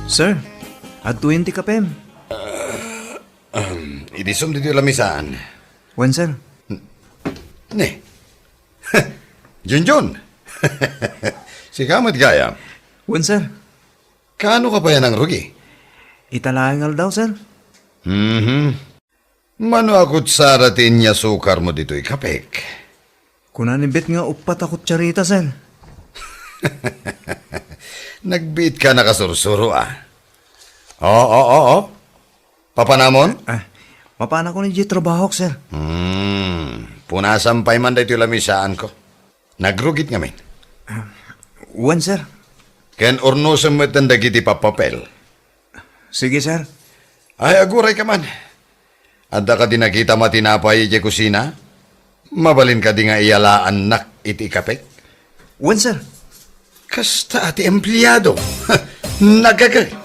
Sir, adtoyen ti kapem. Ahem, idisum ditoy lamisaan. Wen, sir. Ne. Junjun. Sika met gayam. Wen, sir. Kaano ka pay a nangrugi? Ita laeng aldaw, sir. Mhm. Mano a kutsara ti inyasukarmo ditoy kapek? Kuna ni Bet nga uppat a kutsarita, sir. Nagbiit ka nakasursuro, ah. Oo, oo, oo. Papanamon? Ah, mapanakon idiay trabahok, sir. Hmm, punasam pay man daytoy lamisaanko. Nagrugit ngamin. Ah, wen, sir. Ken urnosem metten dagiti pappapel. Sige, sir. Ay, aguray ka man. Adda kadi nakitam a tinapay idiay kusina? Mabalin kadi nga iyalaannak iti ikapek? Wen, sir. Kasta ti empleado. Nagaget.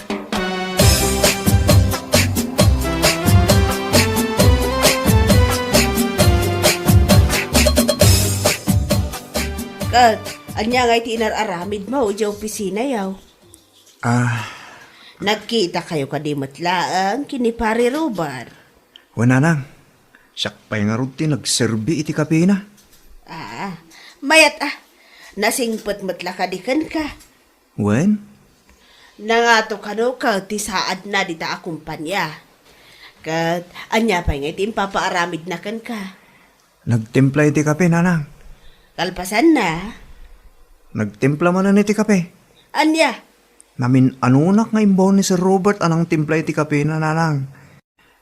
Ket, ania nga iti inar-aramidmo idiay opisinayo? Ah. Nagkitakayo kadi met laeng ken ni Pare Robert? Wen, nanang. Siak pay ngarud ti nagserbi iti kapena. Ah, mayat a. Nasingpet met la kadi kenka? Wen? Nangato kano ket ti saadna dita a kompania. Ket ania pay nga iti impapaaramidna kenka? Nagtimpla iti kape, nanang. Kalpasanna? Nagtimpla manen iti kape. Ania? Namin-anonak nga imbaon ni Sir Robert a nangtimpla iti kapena, nanang.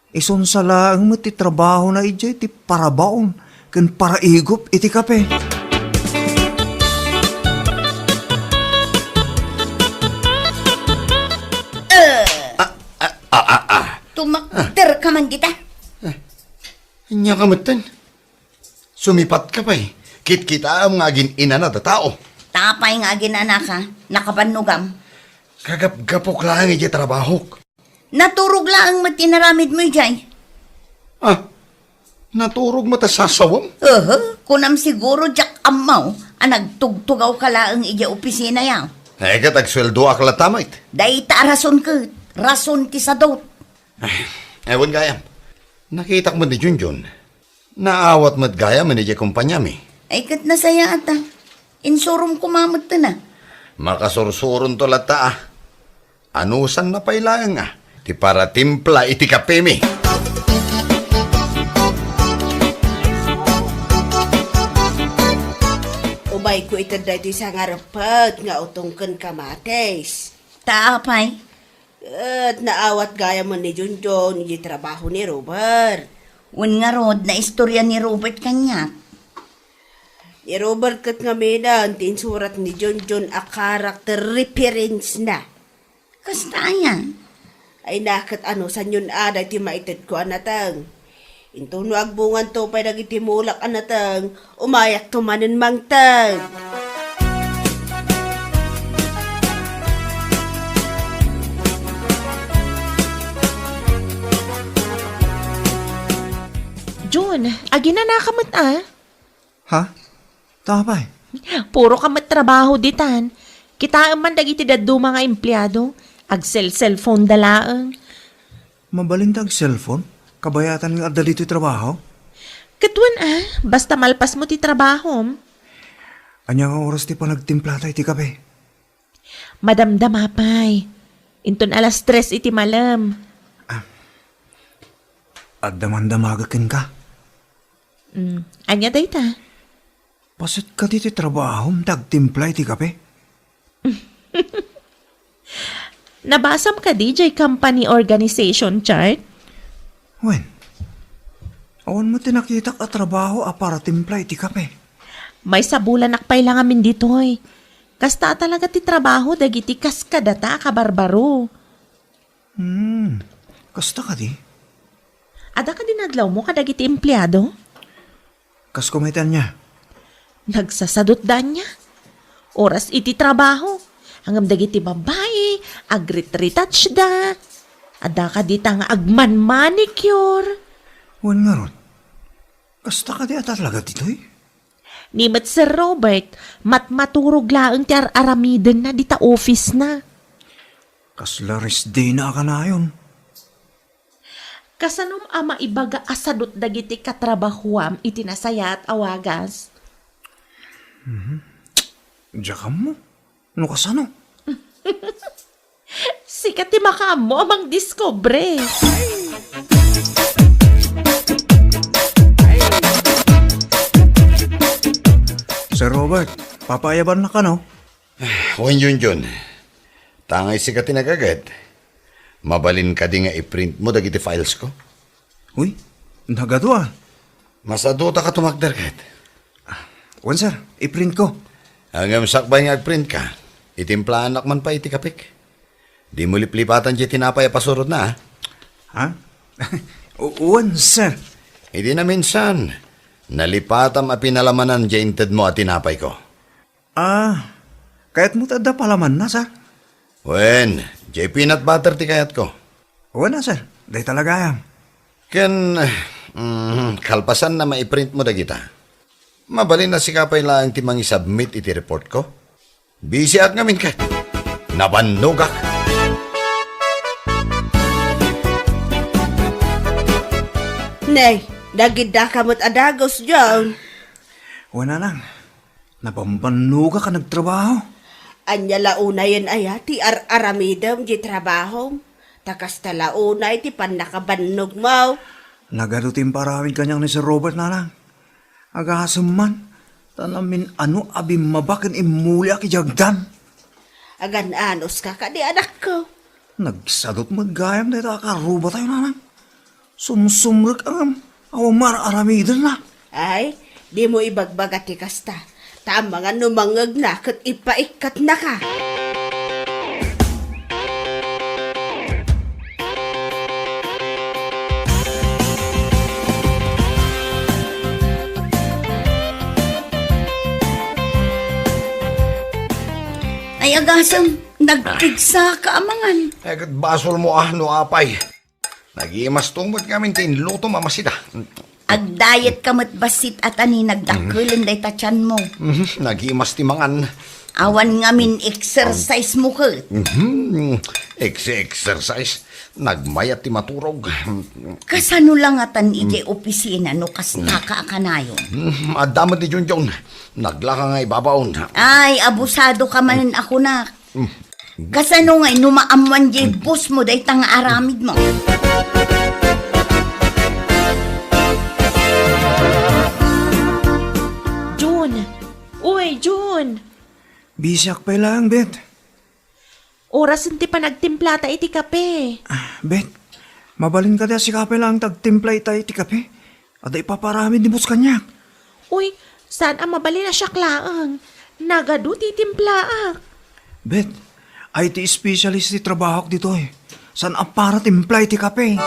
Isunsa laeng met ti trabahona idiay ti parabaon ken paraigup iti kape. Eh, Ah, ah, ah, ah, ah. Tumakder ka man dita. Ania ka metten? Sumipat ka pay. Kitkitaem nga agin-inana da tao. Apay nga agin-anaka, nakabannogam. Kagapgapok laeng idiay trabahok. Naturog laeng met ti inaramidmo idiay. Ah, naturog met a sasawem? Aha, kunam siguro diak ammo a nagtugtugaw ka laeng idiay opisinayo. Ay, ket agsueldoak latta met. Dayta a rason ket, rason ti sadut. Ay, ewan gayam. Nakitak met ni Junjun. Naawat met gayam idiay kompaniami. Ay, ket nasayaat a. Insurom koma metten a. Makasursuronto latta a. Anusanna pay laeng a ti paratimpla iti kapemi. Umayko ited daytoy sangarepet nga utong ken kamatis. Ta apay? Ket naawat gayam ni Junjun iti trabaho ni Robert. Wen ngarud, naistorya ni Robert kaniak. Ni Robert ket ngamin ti insurat ni Junjun a character reference na. Kasta aya? Ay, naket anusanyon a daytoy maitedko a nateng. Intono agbunganto pay dagiti mulak a nateng, umayakto manen mangted. Jun, aginanaka met a? Ha? Ta apay? Puro ka met trabaho ditan. Kitaem man dagiti dadduma nga empleado. Agsel-cellphone da laeng. Mabalin ta ag-cellphone? Kabayatan nga adda ditoy trabaho? Ket wen a, basta malpasmo ti trabahom. Ania nga oras ti panagtimplata iti kape? Madamdama pay. Inton alas tres iti malem. Ah. Adda mandamaga kenka? Mm. Ania dayta? Paset kadi ti trabahom ta agtimpla iti kape? Nabasam kadi jay company organization chart? Wen, awan met ti nakitak a trabaho a para timpla iti kape. Maysa bulanak pay la ngamin ditoy. Kasta a talaga ti trabaho dagiti kas kadata a kabarbaro. Hmm, kasta kadi? Adda kadi nadlawmo kadagiti empleado? Kas kumayta ania? Nagsasadutda ania? Oras iti trabaho. Ngem dagiti babbai, agretretouchda. Adda kadita nga agman-manicure. Wen ngarud, kasta kadi a talaga ditoy? Ni met Sir Robert, matmaturog laeng ti ar-aramidenna dita office-na. Kasla risdina a kanayon. Kasanom a maibaga a sadut dagiti katrabahuam iti nasayaat a wagas? Mhm. Diak ammo no kasano. Sika ti makaammo a mangdiskubre. Sir Robert, papaayabannaka, no? Wen, Junjun. Ta nga sika ti nagaget, mabalin kadi nga i-print mo dagiti files ko? Uy, nagadu a. Masadota ka tumakder ket. Wen, sir, i-print ko. Ngem sakbay nga agprint ka, itimplaanak man pay iti kapek. Dimo liplipatan diay tinapay a pasurodna, a. Ha? U-, wen, sir. Idi naminsan, nalipatam a pinalamanan diay intedmo a tinapayko. Ah, kayatmo ti adda palamanna, sir? Wen, diay peanut butter ti kayatko. Wen a, sir. Dayta la gayam. Ken, mm, kalpasan na maiprintmo dagita. Mabalin a sika pay laeng ti mangisubmit iti reportko. Bisiak ngamin ket nabannogak. Nay, nagidaka met a dagus, John. Wen a, nang, nabambannogak a nagtrabaho. Ania la unayen aya ti ar-aramidem di trabahom? Ta kasta la unay ti pannakabannogmo. Nagadu ti imparamid kaniak ni Sir Robert, nanang. Agasem man, ta namin-ano a bimmaba ken immuliak idiay agdan. Agan-anuska kadi, anakko? Nagsadut met gayam dayta a karrubatayo, nanang. Sumsumrek a ngem, awan mar-aramidenna. Ay, dimo ibagbaga ti kasta. Ta amangan no mangngegna ket ipaikkatnaka. Ay, agasem, nagpigsaka amangan. Ay, ket basolmo a no apay. Nagimas to met ngamin ti inlutom a masida. Agdayet ka met bassit a ta ni nagdakkelen dayta tianmo. Mhm, nagimas ti mangan. Awan ngamin exercise mo ket. Mhm, ex-, exercise. Nagmayat ti maturog. Kasano la ngatan idiay opisina no kastaka a kanayon? Mhm, adda met ni Junjun. Naglaka nga ibabaon. Ay, abusado ka manen a kunak. Kasano ngay no maammoan diay boss mo dayta nga aramidmo? Jun! Uy, Jun! Bisiak pay laeng, Bet. Orasen ti panagtimplata iti kape. Ah, Bet, mabalin kadi a sika pay laeng ti agtimpla ita iti kape? Adda ipaparamid ni boss kaniak. Uy, saan a mabalin a siak laeng. Nagadu ti timplaak. Bet, I T specialist ti trabahok ditoy. Saan a para timpla iti kape.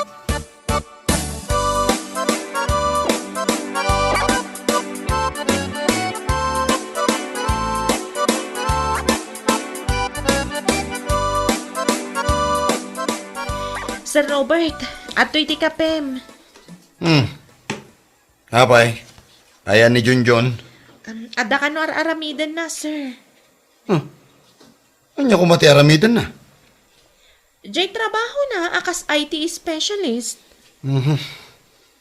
Sir Robert, adtoy ti kapem. Hmm. Apay, ayan ni Junjun? Um, adda kano ar-aramidenna, sir. Huh? Ania koma ti aramidenna? Jay trabahona a kas I T specialist. Mhm.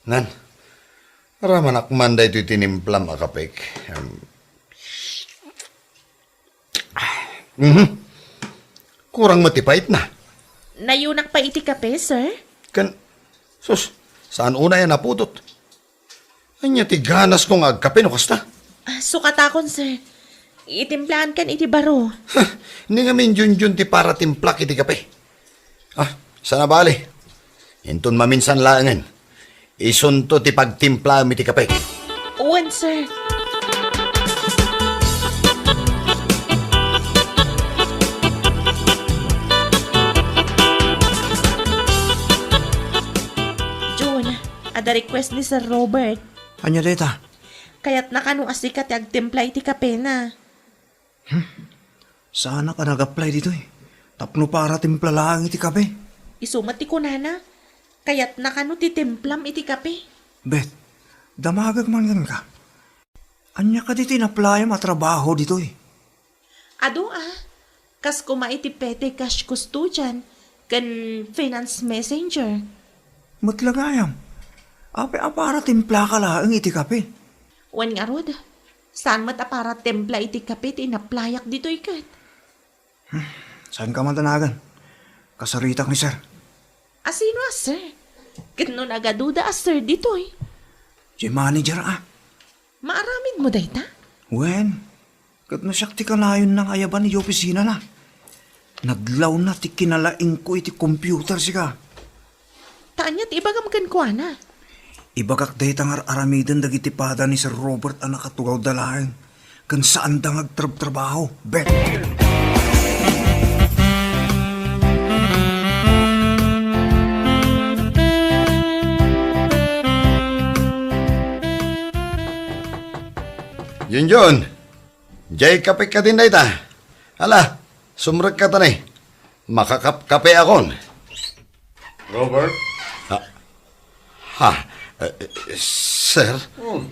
Nan, aramanak man daytoy tinimplam a kapek. Um, Mhm. Kurang met ti paitna. Nayunak pay iti kape, sir? Ken, sus, saan unay a napudot? Ania ti ganasko nga agkape no kasta? Ah, sukatakon, sir. Itimplaankan iti baro. Huh, ni ngamin Junjun ti para timplak iti kape. Ah, sana bale. Inton maminsan laengen, isunto ti pagtimplaem iti kape. Wen, sir. Jun, adda request ni Sir Robert. Ania dayta? Kayatna kano a sika ti agtimpla iti kapena. Hmm. Saanak a nag-apply ditoy. Tapno para timpla laeng iti kape. Isu met ti kunana, kayatna kano ti timplam iti kape. Bet, damagek man kenka. Ania kadi ti in-applyam a trabaho ditoy? Adu a, kas koma iti petty cash custodian ken finance messenger. Met la gayam, apay a para timplaka laeng iti kape? Wen ngarud, saan met a para timpla iti kape ti in-applyak ditoy ket. Hmm, saanka man danagan. Kasaritak ni sir. A sino a sir? Ket no nagaduda a sir ditoy? Diay manager a. Maaramidmo dayta? Wen, ket no siak ti kanayonna nga ayaban idiay opisinana. Nadlawna ti kinalaingko iti computer sika. Ta ania ti ibagam kenkuana? Ibagak dayta nga ar-aramiden dagiti pada ni Sir Robert a nakatugawda laeng ken saanda nga agtrabtrabaho. Bet! Junjun, diay kape kadin dayta. Ala, sumrekka ta ni. Makakapkapeakon. Robert? Ha? Ha? Eh, eh, sir? Hmm.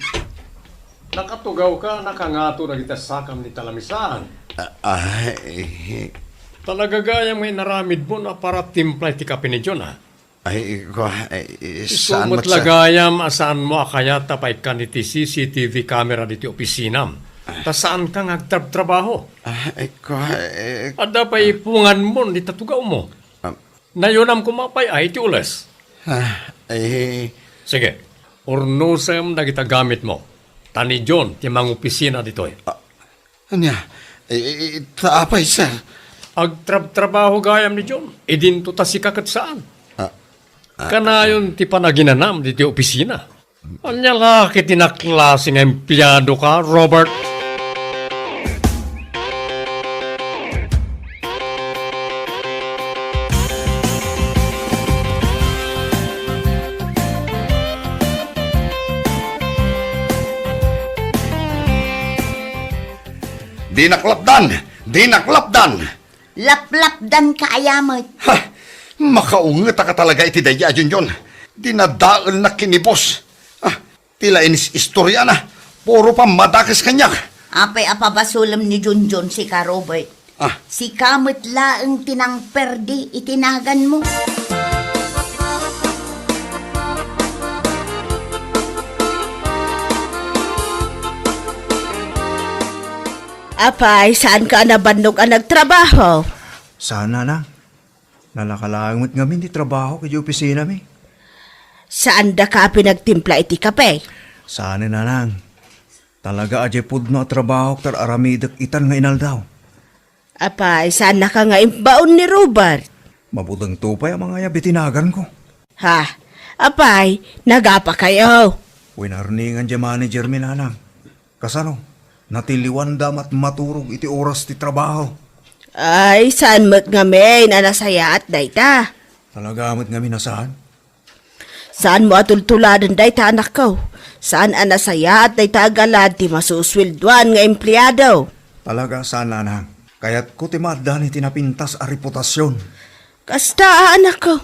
Nakatugawka, nakangato dagiti sakam ni Talamisan. Ah, ay. Talaga gayam nga inaramidmo a para timpla iti kape ni John, ha? Ay, kua, ay, Isu saan met met sa lagayam a saanmo a kayat a paikkan iti C C T V camera diti opisinam. Ta saanka nga agtrabtrabaho. Ah, ay, kua, eh, Adda pay ipunganmo dita tugawmo. Ah. Nayonam koma pay ay ti ules. Ah, ay. Sige, urnosem dagita gamitmo. Ta ni John ti mangopisina ditoy. Ah, Ania? I, i, i, ta apay, sir? Agtrabtrabaho gayam ni John. Idinto ta sika ket saan. Ah, ah, Kanayon ti panaginanam diti opisina. Ania la ket ti naklase nga empleado ka, Robert? Dinak lapdan! Dinak lapdan! Laplapdanka aya met. Ha! Makaungetaka talaga iti daydi a Junjun. Dinadaelnak ken ni boss. Ah, ti la inis-istoriana. Puro pammadakes kaniak. Apay a pabasolem ni Junjun sika, Robert? Ah. Sika met laeng ti nangperdi iti naganmo. Apay, saanka a nabannog a nagtrabaho? Saan, nanang. Nalaka laeng met ngamin ti trabahok idiay opisinami. Saandaka a pinagtimpla iti kape? Saan, nanang. Talaga a diay pudno a trabahok ta ar-aramidek itan nga inaldaw. Apay, saannaka nga imbaon ni Robert? Mabutengto pay a mangayab iti naganko. Ha? Apay, nagapakayo? Winarningan diay managermi, nanang. Kasano? Natiliwanda met maturog iti oras ti trabaho. Ay, saan met ngamin a nasayaat dayta? Talaga met ngamin a saan? Saanmo a tultuladen dayta, anakko. Saan a nasayaat dayta a galad ti masusweldoan nga empleado. Talaga saan, nanang. Kayatko ti maaddaan iti napintas a reputasion. Kasta, anakko.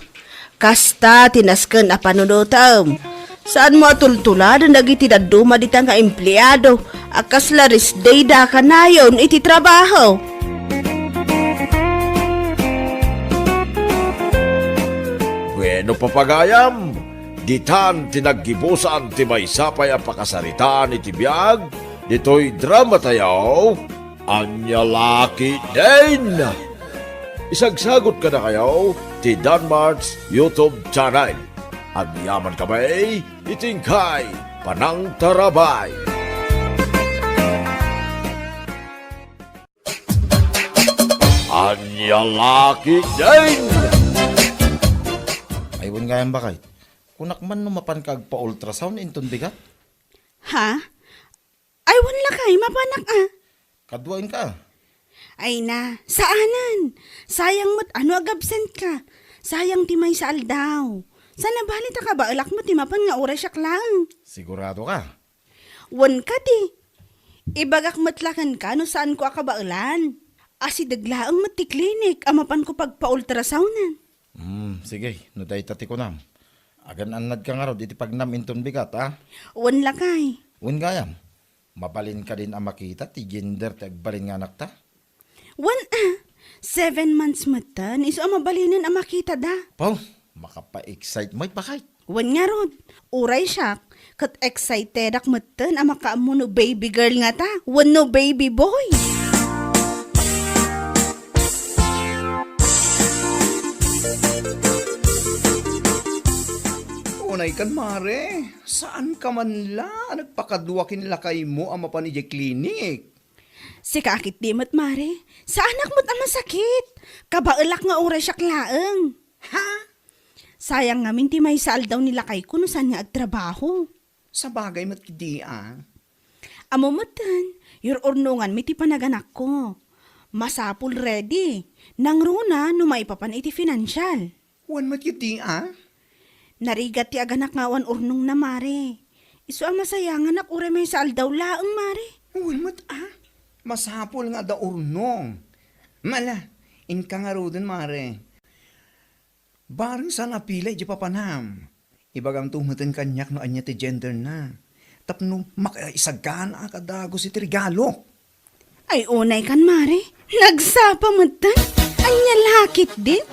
Kasta ti nasken a panunotem. Saanmo a tultuladen dagiti dadduma dita nga empleado a kasla rest day da kanayon iti trabaho. Bueno, papagayam, ditan ti naggibusan ti maysa pay a pakasaritaan iti biag ditoy dramatayo. Ania la ketdin? Isagsagot kadakayo ti Danmart's YouTube channel. Agyamankami iti inkay panangtarabay. Ania la ketdin? Ay, wen gayam, baket. Kunak man no mapanka agpa-ultrasound inton bigat? Ha? Ay, wen lakay, mapanak a. Kaduaenka. Ay na, saanen. Sayang met a no agabsent ka. Sayang ti maysa aldaw. Saan a bali ta kabaelak met ti mapan nga uray siak laeng. Sigurado ka? Wen kadi. Ibagak met la kenka no saanko a kabaelan. Asideg laeng met ti klinik a mapanko pagpa-ultrasoundan. Hmm, sige, no dayta ti kunam. Agan-annadka ngarud iti pagnam inton bigat, a? Wen lakay. Wen gayam. Mabalin kadin a makita ti gender ti agbalin nga anakta? Wen a, seven months metten, isu a mabalinen a makitada. Pau, makapa-excite met, baket. Wen ngarud, uray siak, ket excitedak metten a makaammo no baby girl ngata, wenno baby boy. Unay kan, mare, saan ka man la a nagpakadua ken lakaymo a mapan idiay klinik? Sika a ketdi met, mare. Saanak met a masakit. Kabaelak nga uray siak laeng. Ha? Sayang ngamin ti maysa aldaw ni lakayko no saan nga agtrabaho. Sabagay met ketdi a. Ammo metten, yur-urnonganmi ti panaganakko. Masapul ready. Nangruna no maipapan iti financial. Wen met ketdi a? Narigat ti aganak nga awan urnongna, mare. Isu a masayanganak uray maysa aldaw laeng, mare. Wen met, a. Masapul nga adda urnong. Mala, inka ngaruden, mare. Bareng saan a pila idiay papanam. Ibagamto meten kaniak no ania ti genderna. Tapno makaisaganaak a dagus iti regalo. Ay, unay kan, mare. Nagsapa metten. Ania la ketdin?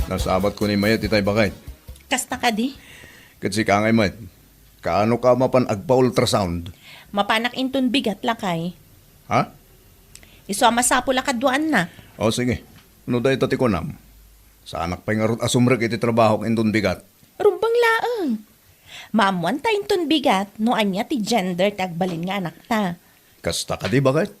Nasabatko ni Mayet itay, baket. Kasta kadi? Ket sika ngay met. Kaano ka mapan agpa-ultrasound? Mapanak inton bigat, lakay. Ha? Isu a masapul a kaduaanna. O, sige. No dayta ti kunam, saanak pay ngarud a sumrek iti trabahok inton bigat. Rumbeng laeng. Maammuanta inton bigat no ania ti gender ti agbalin nga anakta. Kasta kadi, baket?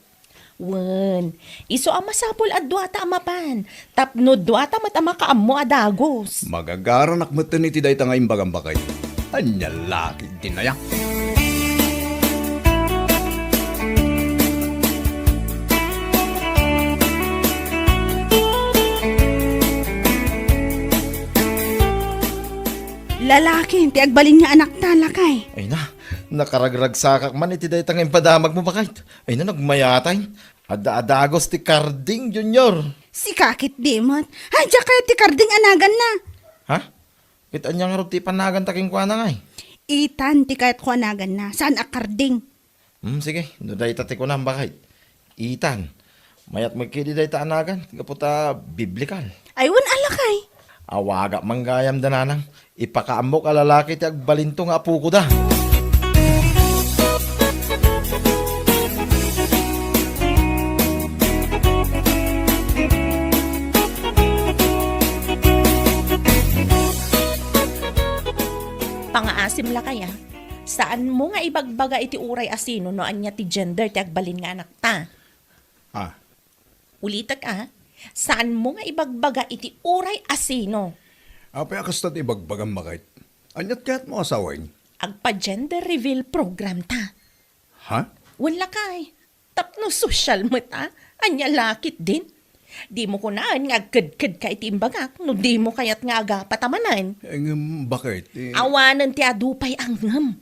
Wen, isu a masapul a duata a mapan, tapno duata met a makaammo a dagus. Magagaranak metten iti dayta nga imbagam, baket. Ania la ketdin aya? Lalaki ti agbalin nga anakta, lakay. Ay na, nakaragragsakak man iti dayta nga impadamagmo, baket. Ay na, nagmayatay. Adda a dagus ti karding, Junior. Sika ketdi met. Ay, diak kayat ti karding a naganna. Ha? Ket ania ngarud ti ipanaganta kenkuana ngay? Ethan ti kayatko a naganna, saan a karding. Hmm, sige, no dayta ti kunam, baket. Ethan. Mayat met ketdi dayta a nagan, gapu ta biblikal. Ay, wen a, lakay. Awagak man gayam da nanang. Ipakaammok a lalaki ti agbalinto nga apokoda. Pangaasim, lakay, a. Saanmo nga ibagbaga iti uray a sino no ania ti gender ti agbalin nga anakta. Ah, Ulitek, a, saanmo nga ibagbaga iti uray a sino. Apay a kasta ti ibagbagam, baket? Aniat kayatmo a sawen? Agpa-gender reveal program ta. Ha? Wen lakay, tapno sosyal met, a. Ania la ketdin? Dimo kunaen nga agkedkedka iti imbagak no dimo kayat nga agapata manen. Eh, ngem, baket, eh? Awanen ti adu pay a ngem.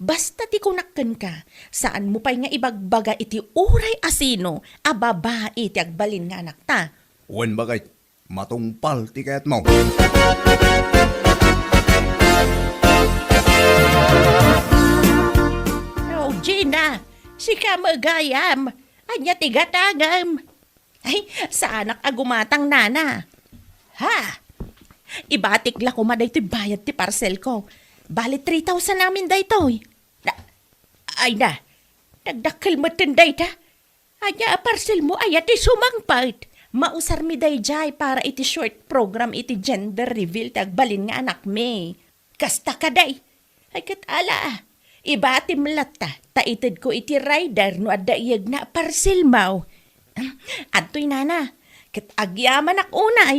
Basta ti kunak kenka, saanmo pay nga ibagbaga iti uray a sino a babai ti agbalin nga anakta. Wen, baket, matungpal ti kayatmo. Oh, Gina, sika met gayam. Ania ti gatangem? Ay, saanak a gumatang, nana. Ha? Ibatik la koma daytoy bayad ti parcelko. Bali three thousand amin daytoy. Na, ay na, nagdakkel metten dayta. Ania a parcelmo aya ti sumangpet? Mausarmi daydiay para iti short program iti gender reveal ti agbalin nga anakmi. Kasta kadi. Ay, ket ala, ibatim latta, ta itedko iti rider no adda iyegna a parcelmo. Adtoy, nana, ket agyamanak unay.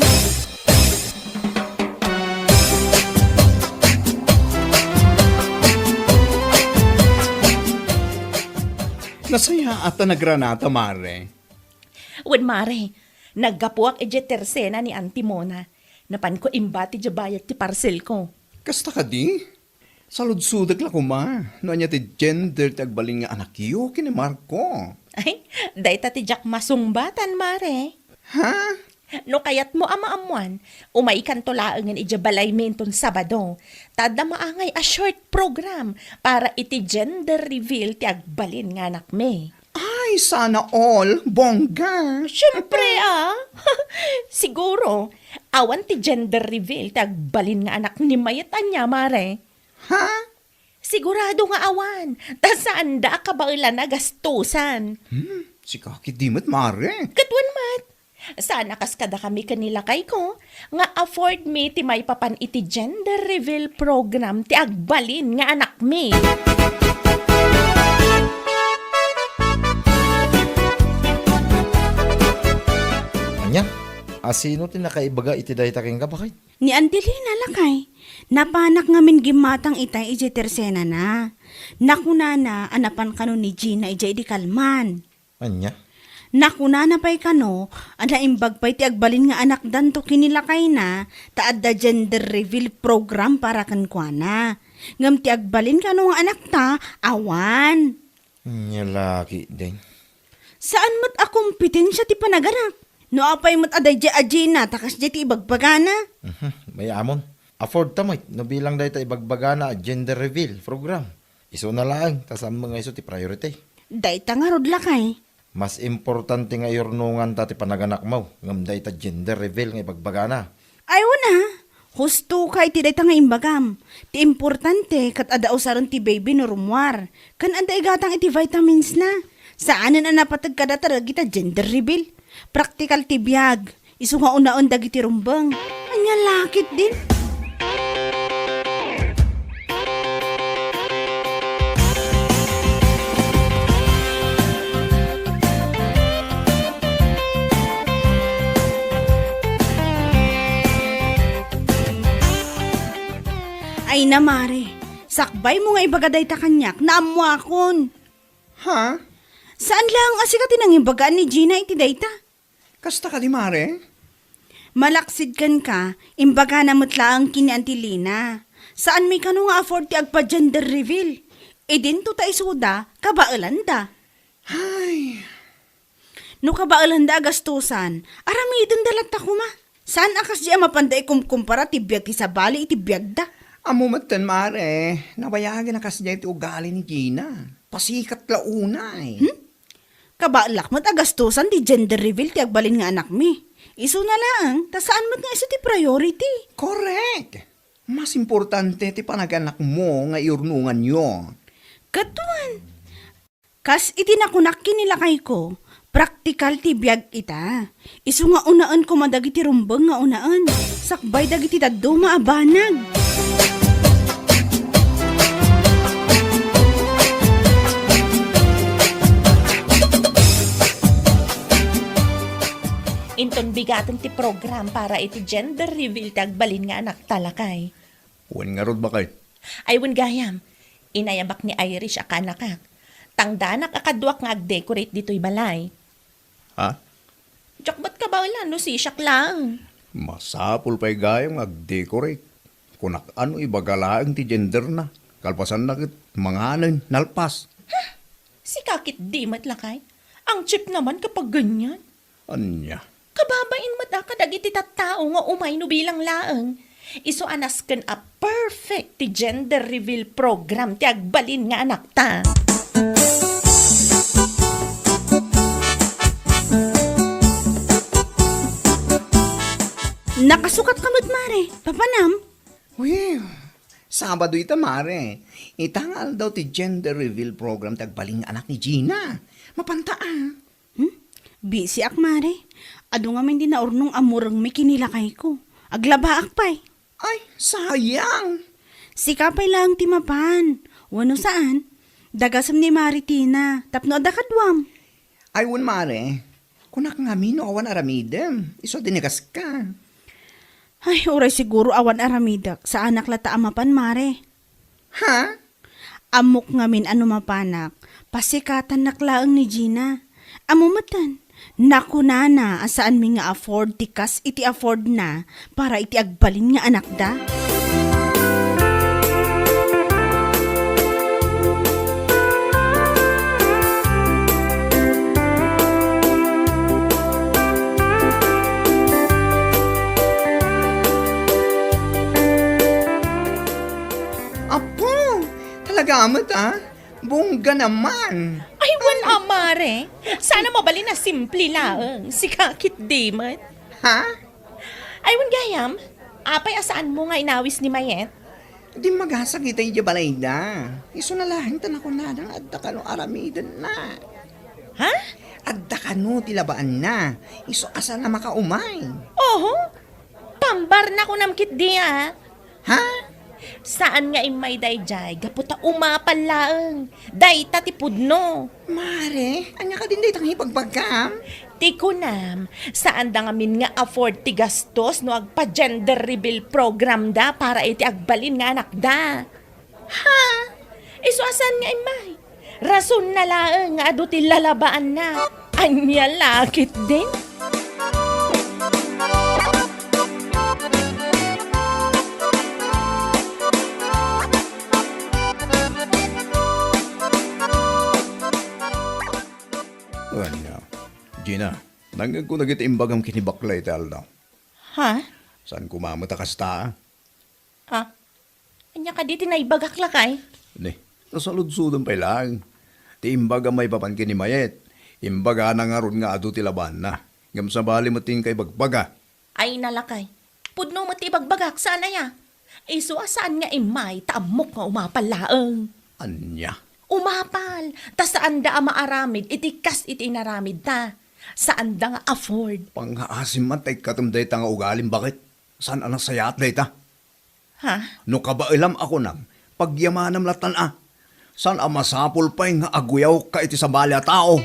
Nasayaat ta nagranata, mare. Wen, mare, naggapuak idiay tersena ni Auntie Mona. Napanko imbati diay bayad ti parcelko. Kasta kadi? Saludsodek la koma no ania ti gender ti agbalin nga anakyo ken ni Marco. Ay, dayta ti diak masungbatan, mare. Ha? No kayatmo a maammuan, umaykanto laengen idiay balaymi inton Sabado. Ta adda maangay a short program para iti gender reveal ti agbalin nga anakmi. Ay, sana all, bongga. Siyempre, a. Siguro, awan ti gender reveal ti agbalin nga anak ni Mayet ania, mare. Ha? Sigurado nga awan, ta saanda a kabaelan a gastusan. Hmm, sika ketdi met, mare. Ket wen met, saan a kas kadakami ken ni lakayko nga afford mi ti maipapan iti gender reveal program ti agbalin nga anakmi. Ania? Asino ti nakaibaga iti dayta kenka, baket? Ni Angelina, lakay. Napanak ngamin gimmatang itay idiay tersenana. Nakunana a napan kano ni Gina idiay idi kalman. Ania? Nakunana pay kano a naimbag pay ti agbalin nga anakdanto ken ni lakayna ta adda gender reveal program para kenkuana. Ngem ti agbalin kano nga anakta, awan. Nya la ketdin. Saan met a kompetensia ti panaganak. No apay met a daydiay a Gina ta kasdiay ti ibagbagana. Mhm, mayamon. Afford ta met no bilang dayta ibagbagana a gender reveal program. Isuna laeng ta saan met nga isu ti priority. Dayta ngarud, lakay. Mas importante nga iyurnonganta ti panaganakmo ngem dayta gender reveal nga ibagbagana. Ay, wen a, husto ka iti dayta nga imbagam. Ti importante ket adda usaren ti baby no rummuar, ken adda igatang iti vitamins na. Saanen a napateg kadata dagita gender reveal. Praktikal ti biag, isu nga unaen dagiti rumbeng. Ania la ketdin? Ay na, Mare, sakbaymo nga ibaga dayta kaniak, naammoakon. Ha? Saan laeng a sika ti nangibagaan ni Gina iti dayta? Kasta kadi, Mare? Malaksid kenka, imbagana met laeng ken ni Auntie Lina. Saanmi kano nga afford ti agpa-gender reveal. Idinto ta isuda, kabaelanda. Ay. No kabaelanda a gastusan, aramidenda latta koma. Saan a kasdi a mapanda ikumkumpara ti biag ti sabali iti biagda? Ammo metten, Mare, nabayagen a kasdiay ti ugali ni Gina. Pasikat la unay. Hmm? Kabaelak met a gastusan ti gender reveal ti agbalin nga anakmi. Isuna laeng, ta saan met nga isu ti priority. Correct! Mas importante ti panaganakmo nga iyurnonganyo. Ket wen, kas iti nakunak ken ni lakayko, praktikal ti biag ita. Isu nga unaen koma dagiti rumbeng nga unaen, sakbay dagiti dadduma a banag. Inton bigaten ti program para iti gender reveal ti agbalin nga anakta, lakay. Wen ngarud, baket? Ay, wen gayam. Inayabak ni Irish a kaanakak. Tangdanak a kaduak nga agdecorate ditoy balay. Ha? Diak met kabaelan no sisiak laeng. Masapul pay gayam nga agdecorate. Kunak a no ibaga laeng ti genderna. Kalpasanna ket manganen, nalpas. Huh? Sika ketdi met, lakay. Ang cheap naman kapag ganyan. Ania? Kababain met a kadagiti tattao nga umay no bilang laeng. Isu a nasken a perfect ti gender reveal program ti agbalin nga anakta. Nakasukat ka met, Mare. Papanam? Uy, Sabado ita, Mare. Ita nga aldaw ti gender reveal program ti agbalin nga anak ni Gina. Mapanta a. Hmm? Busy ak, Mare. Adu ngamin ti naurnong a murengmi ken ni lakayko. Aglabaak pay. Ay, sayang! Sika pay laeng ti mapan. Wenno saan? Dagasem ni Mare Tina, tapno adda kaduam. Ay, wen, Mare. Kunak ngamin no awan aramidem. Isu a dinagaska. Ay, uray siguro awan aramidek. Saanak latta a mapan, Mare. Ha? Ammok ngamin a no mapanak, pasikatannak laeng ni Gina. Ammo metten, nakunana a saanmi nga afford ti kas iti affordna para iti agbalin nga anakda. Apo, talaga met, ah? Bongga naman. Ay, wen a, Mare. Sana mabalin a simple laeng. Sika ketdi met. Ha? Ay, wen gayam, apay a saanmo nga inawis ni Mayet? Dimmagasat ita idiay balayda. Isuna laeng ta nakunana nga adda kano aramidenna. Ha? Adda kano ti labaanna. Isu a saan a makaumay. Oho. Pambarna kunam ketdi a. Ha? Saan nga immay daydiay gapu ta umapan laeng. Dayta ti pudno. Mare, ania kadin dayta nga ibagbagam? Ti kunam, saanda ngamin nga afford ti gastos no agpa-gender reveal program da para iti agbalin nga anakda. Ha? Isu a saan nga immay? Rasonna laeng nga adu ti lalabaanna. Ania la ketdin? Ania, Gina, nangngegko dagiti imbagam ken ni Bakla iti aldaw. Ha? Saan koma met a kasta? Ah, ania kadi ti naibagak, lakay? Ni, nasaludsodem pay laeng. Ti imbaga maipapan ken ni Mayet, imbagana ngarud nga adu ti labaanna. Ngem sabali met ti inka ibagbaga. Ay, nalakay. Pudno met ti ibagbagak, saan aya? Isu a saan nga immay, ta ammok nga umapal laeng. Ania? Umapal, ta saanda a maaramid iti kas iti inaramidda. Saanda nga afford. Pangngaasim man ta ikkatem dayta nga ugalim, baket? Saan a nasayaat dayta? Ha? No kabaelam a kunam, pagyamanam lattan a. Saan a masapul pay nga aguyawka iti sabali a tao?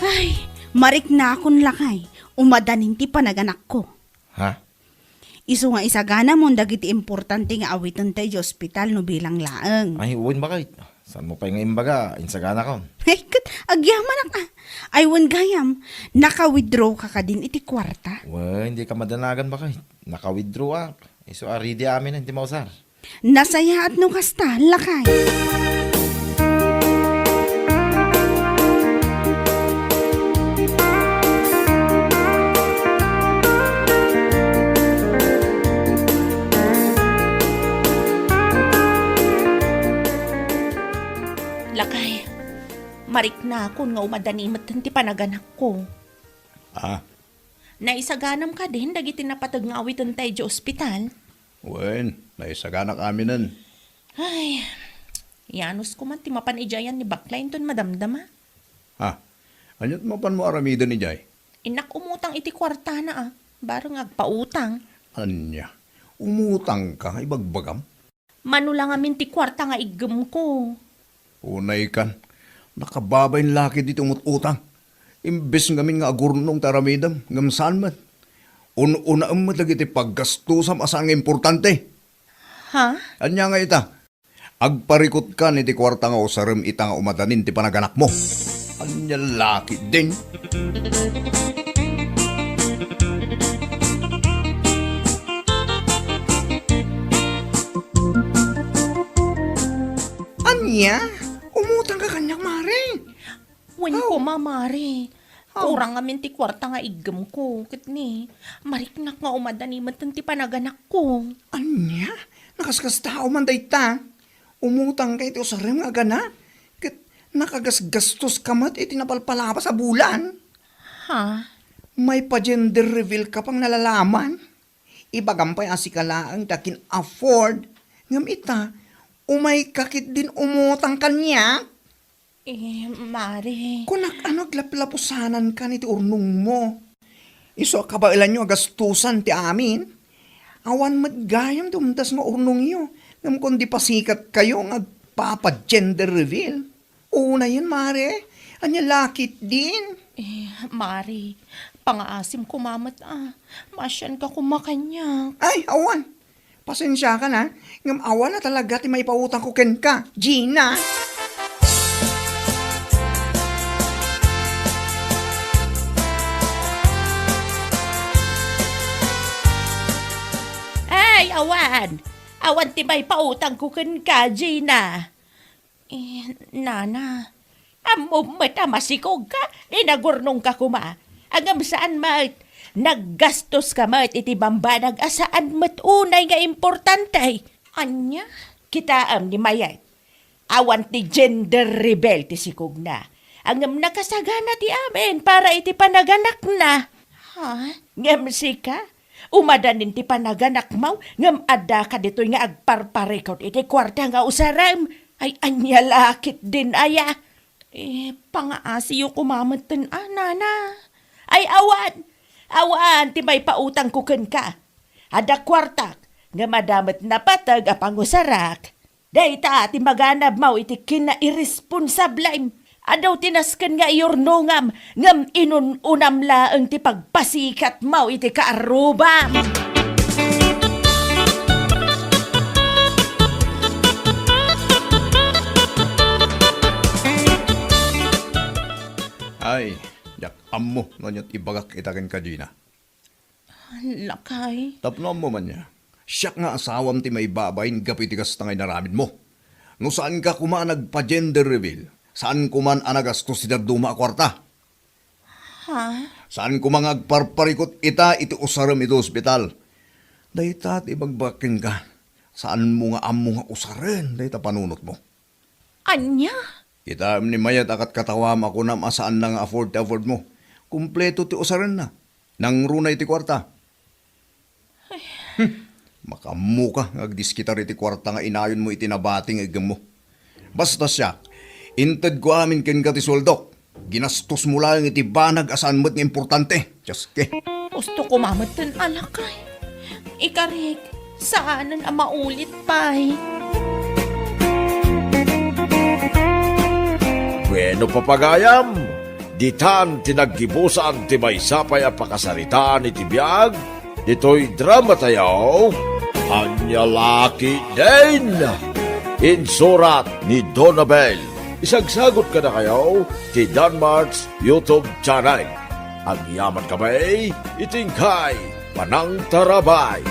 Ay, mariknakon lakay, umadanin ti panaganakko. Ha? Isu nga isaganamon dagiti importante nga awitenta idiay ospital no bilang laeng. Ay, wen, baket. Saanmo pay nga imbaga, insaganakon? Ay, ket agyamanak a. Ay, wen gayam, naka-withdraw ka kadin iti kuarta? Wen, dika madanagan, baket. Naka-withdraw ak. Isu a ready amin ti mausar. Nasayaat no kasta, lakay. Lakay, mariknakon nga umadani metten ti panaganakko. Ah? Naisaganam kadin dagiti napateg nga awitenta idiay ospital? Wen, naisaganak aminen. Ay, yanusko man ti mapan idiay ayan ni Bakla inton madamdama. Ha? Aniat mapanmo aramiden idiay? Innak umutang iti kuartana a, bareng agpautang. Ania? Umutangka nga ibagbagam? Mano la ngamin ti kuarta nga iggemko. Unaykan, nakababain la ketdi ti umut-utang. Imbes ngamin nga agurnong ti aramidem, ngem saan met. Un-unaem met dagiti paggastosam a saan nga importante. Ha? Ania nga ita? Agparikutkan iti kuarta nga usarem ita nga umadanin ti panaganakmo. Ania la ketdin? Ania? Umutangka kaniak, mare? Wen koma, mare. Aw. Kurang ngamin ti kuarta nga iggemko. Ket ni, mariknak nga umadani metten ti panaganakko. Ania? Nakaskastao man dayta? Umutangka iti usarem nga agana, ket nakagasgastoska met iti napalpalabas a bulan. Ha? Maipa-gender reveal ka pay nalalaman. Ibagam pay a sika laeng ti akin-afford, ngem ita, umayka ketdin umutang kaniak. Eh, mare. Kunak, ano, aglaplapusanankan iti urnongmo? Isu a kabaelanyo a gastosan ti amin. Awan met gayam ti umdas nga urnongyo, ngem kundi pasikatkayo nga agpapa-gender reveal. Unayen, mare, ania la ketdin? Eh, mare, pangaasim koma met a. Maasianka koma kaniak. Ay, awan. Pasensiakan, ha? Ngem awan a talaga ti maipautangko kenka, Gina. Ay, awan! Awan ti maipautangko kenka, Gina. Eh, nana, ammom met a masikogka, di nagurnongka koma. Ngem saan met, naggastoska met iti bambanag a saan met unay nga importante. Ania? Kitaem ni Mayet. Awan ti gender reveal ti sikogna. Ngem nakasagana ti amin para iti panaganakna. Ha? Ngem sika, umadanin ti panaganakmo, ngem addaka ditoy nga agparparikut iti kuarta nga usarem. Ay, ania la ketdin aya? Eh, pangaasiyo koma metten a, nana. Ay, awan! Awan ti maipautangko kenka. Adda kuartak, ngem adda met napateg a pangusarak. Dayta ti maganabmo iti kinairesponsablem. Adu ti nasken nga iyurnongam, ngem inun-unam laeng ti pagpasikatmo iti kaarrubam. Ay, diak ammo no aniat ibagak ita kenka, Gina. Lakay. Tapno ammo man ya, siak nga asawam ti maibabain gapu iti kasta nga inaramidmo. No saanka koma a nagpa-gender reveal, saan koman a nagastos ti dadduma a kuarta. Ha? Saan koma nga agparparikut ita iti usarem iti ospital. Dayta ti ibagbagak kenka. Saanmo nga ammo nga usaren dayta panunotmo. Ania? Kitaem ni Mayet a katkatawam a kunam a saanna nga afford ti affordmo. Kompleto ti usarenna. Nangruna iti kuarta. Hmm. Makaammoka nga agdiskitar iti kuarta nga inayonmo iti nabati nga iggemmo. Basta siak, intedko amin kenka ti sueldok. Ginastosmo laeng iti banag a saan met nga importante. Dios ke. Gusto ko mametten a lakay. Ikarik, saanen a maulit pay. Bueno, papagayam, ditan ti naggibusan ti maysa pay a pakasaritaan iti biag ditoy dramatayo, Ania La Ketdin. Insurat ni Donabel. Isagsagot kadakayo ti Danmark's YouTube channel. Agyamankami iti inkay panangtarabay.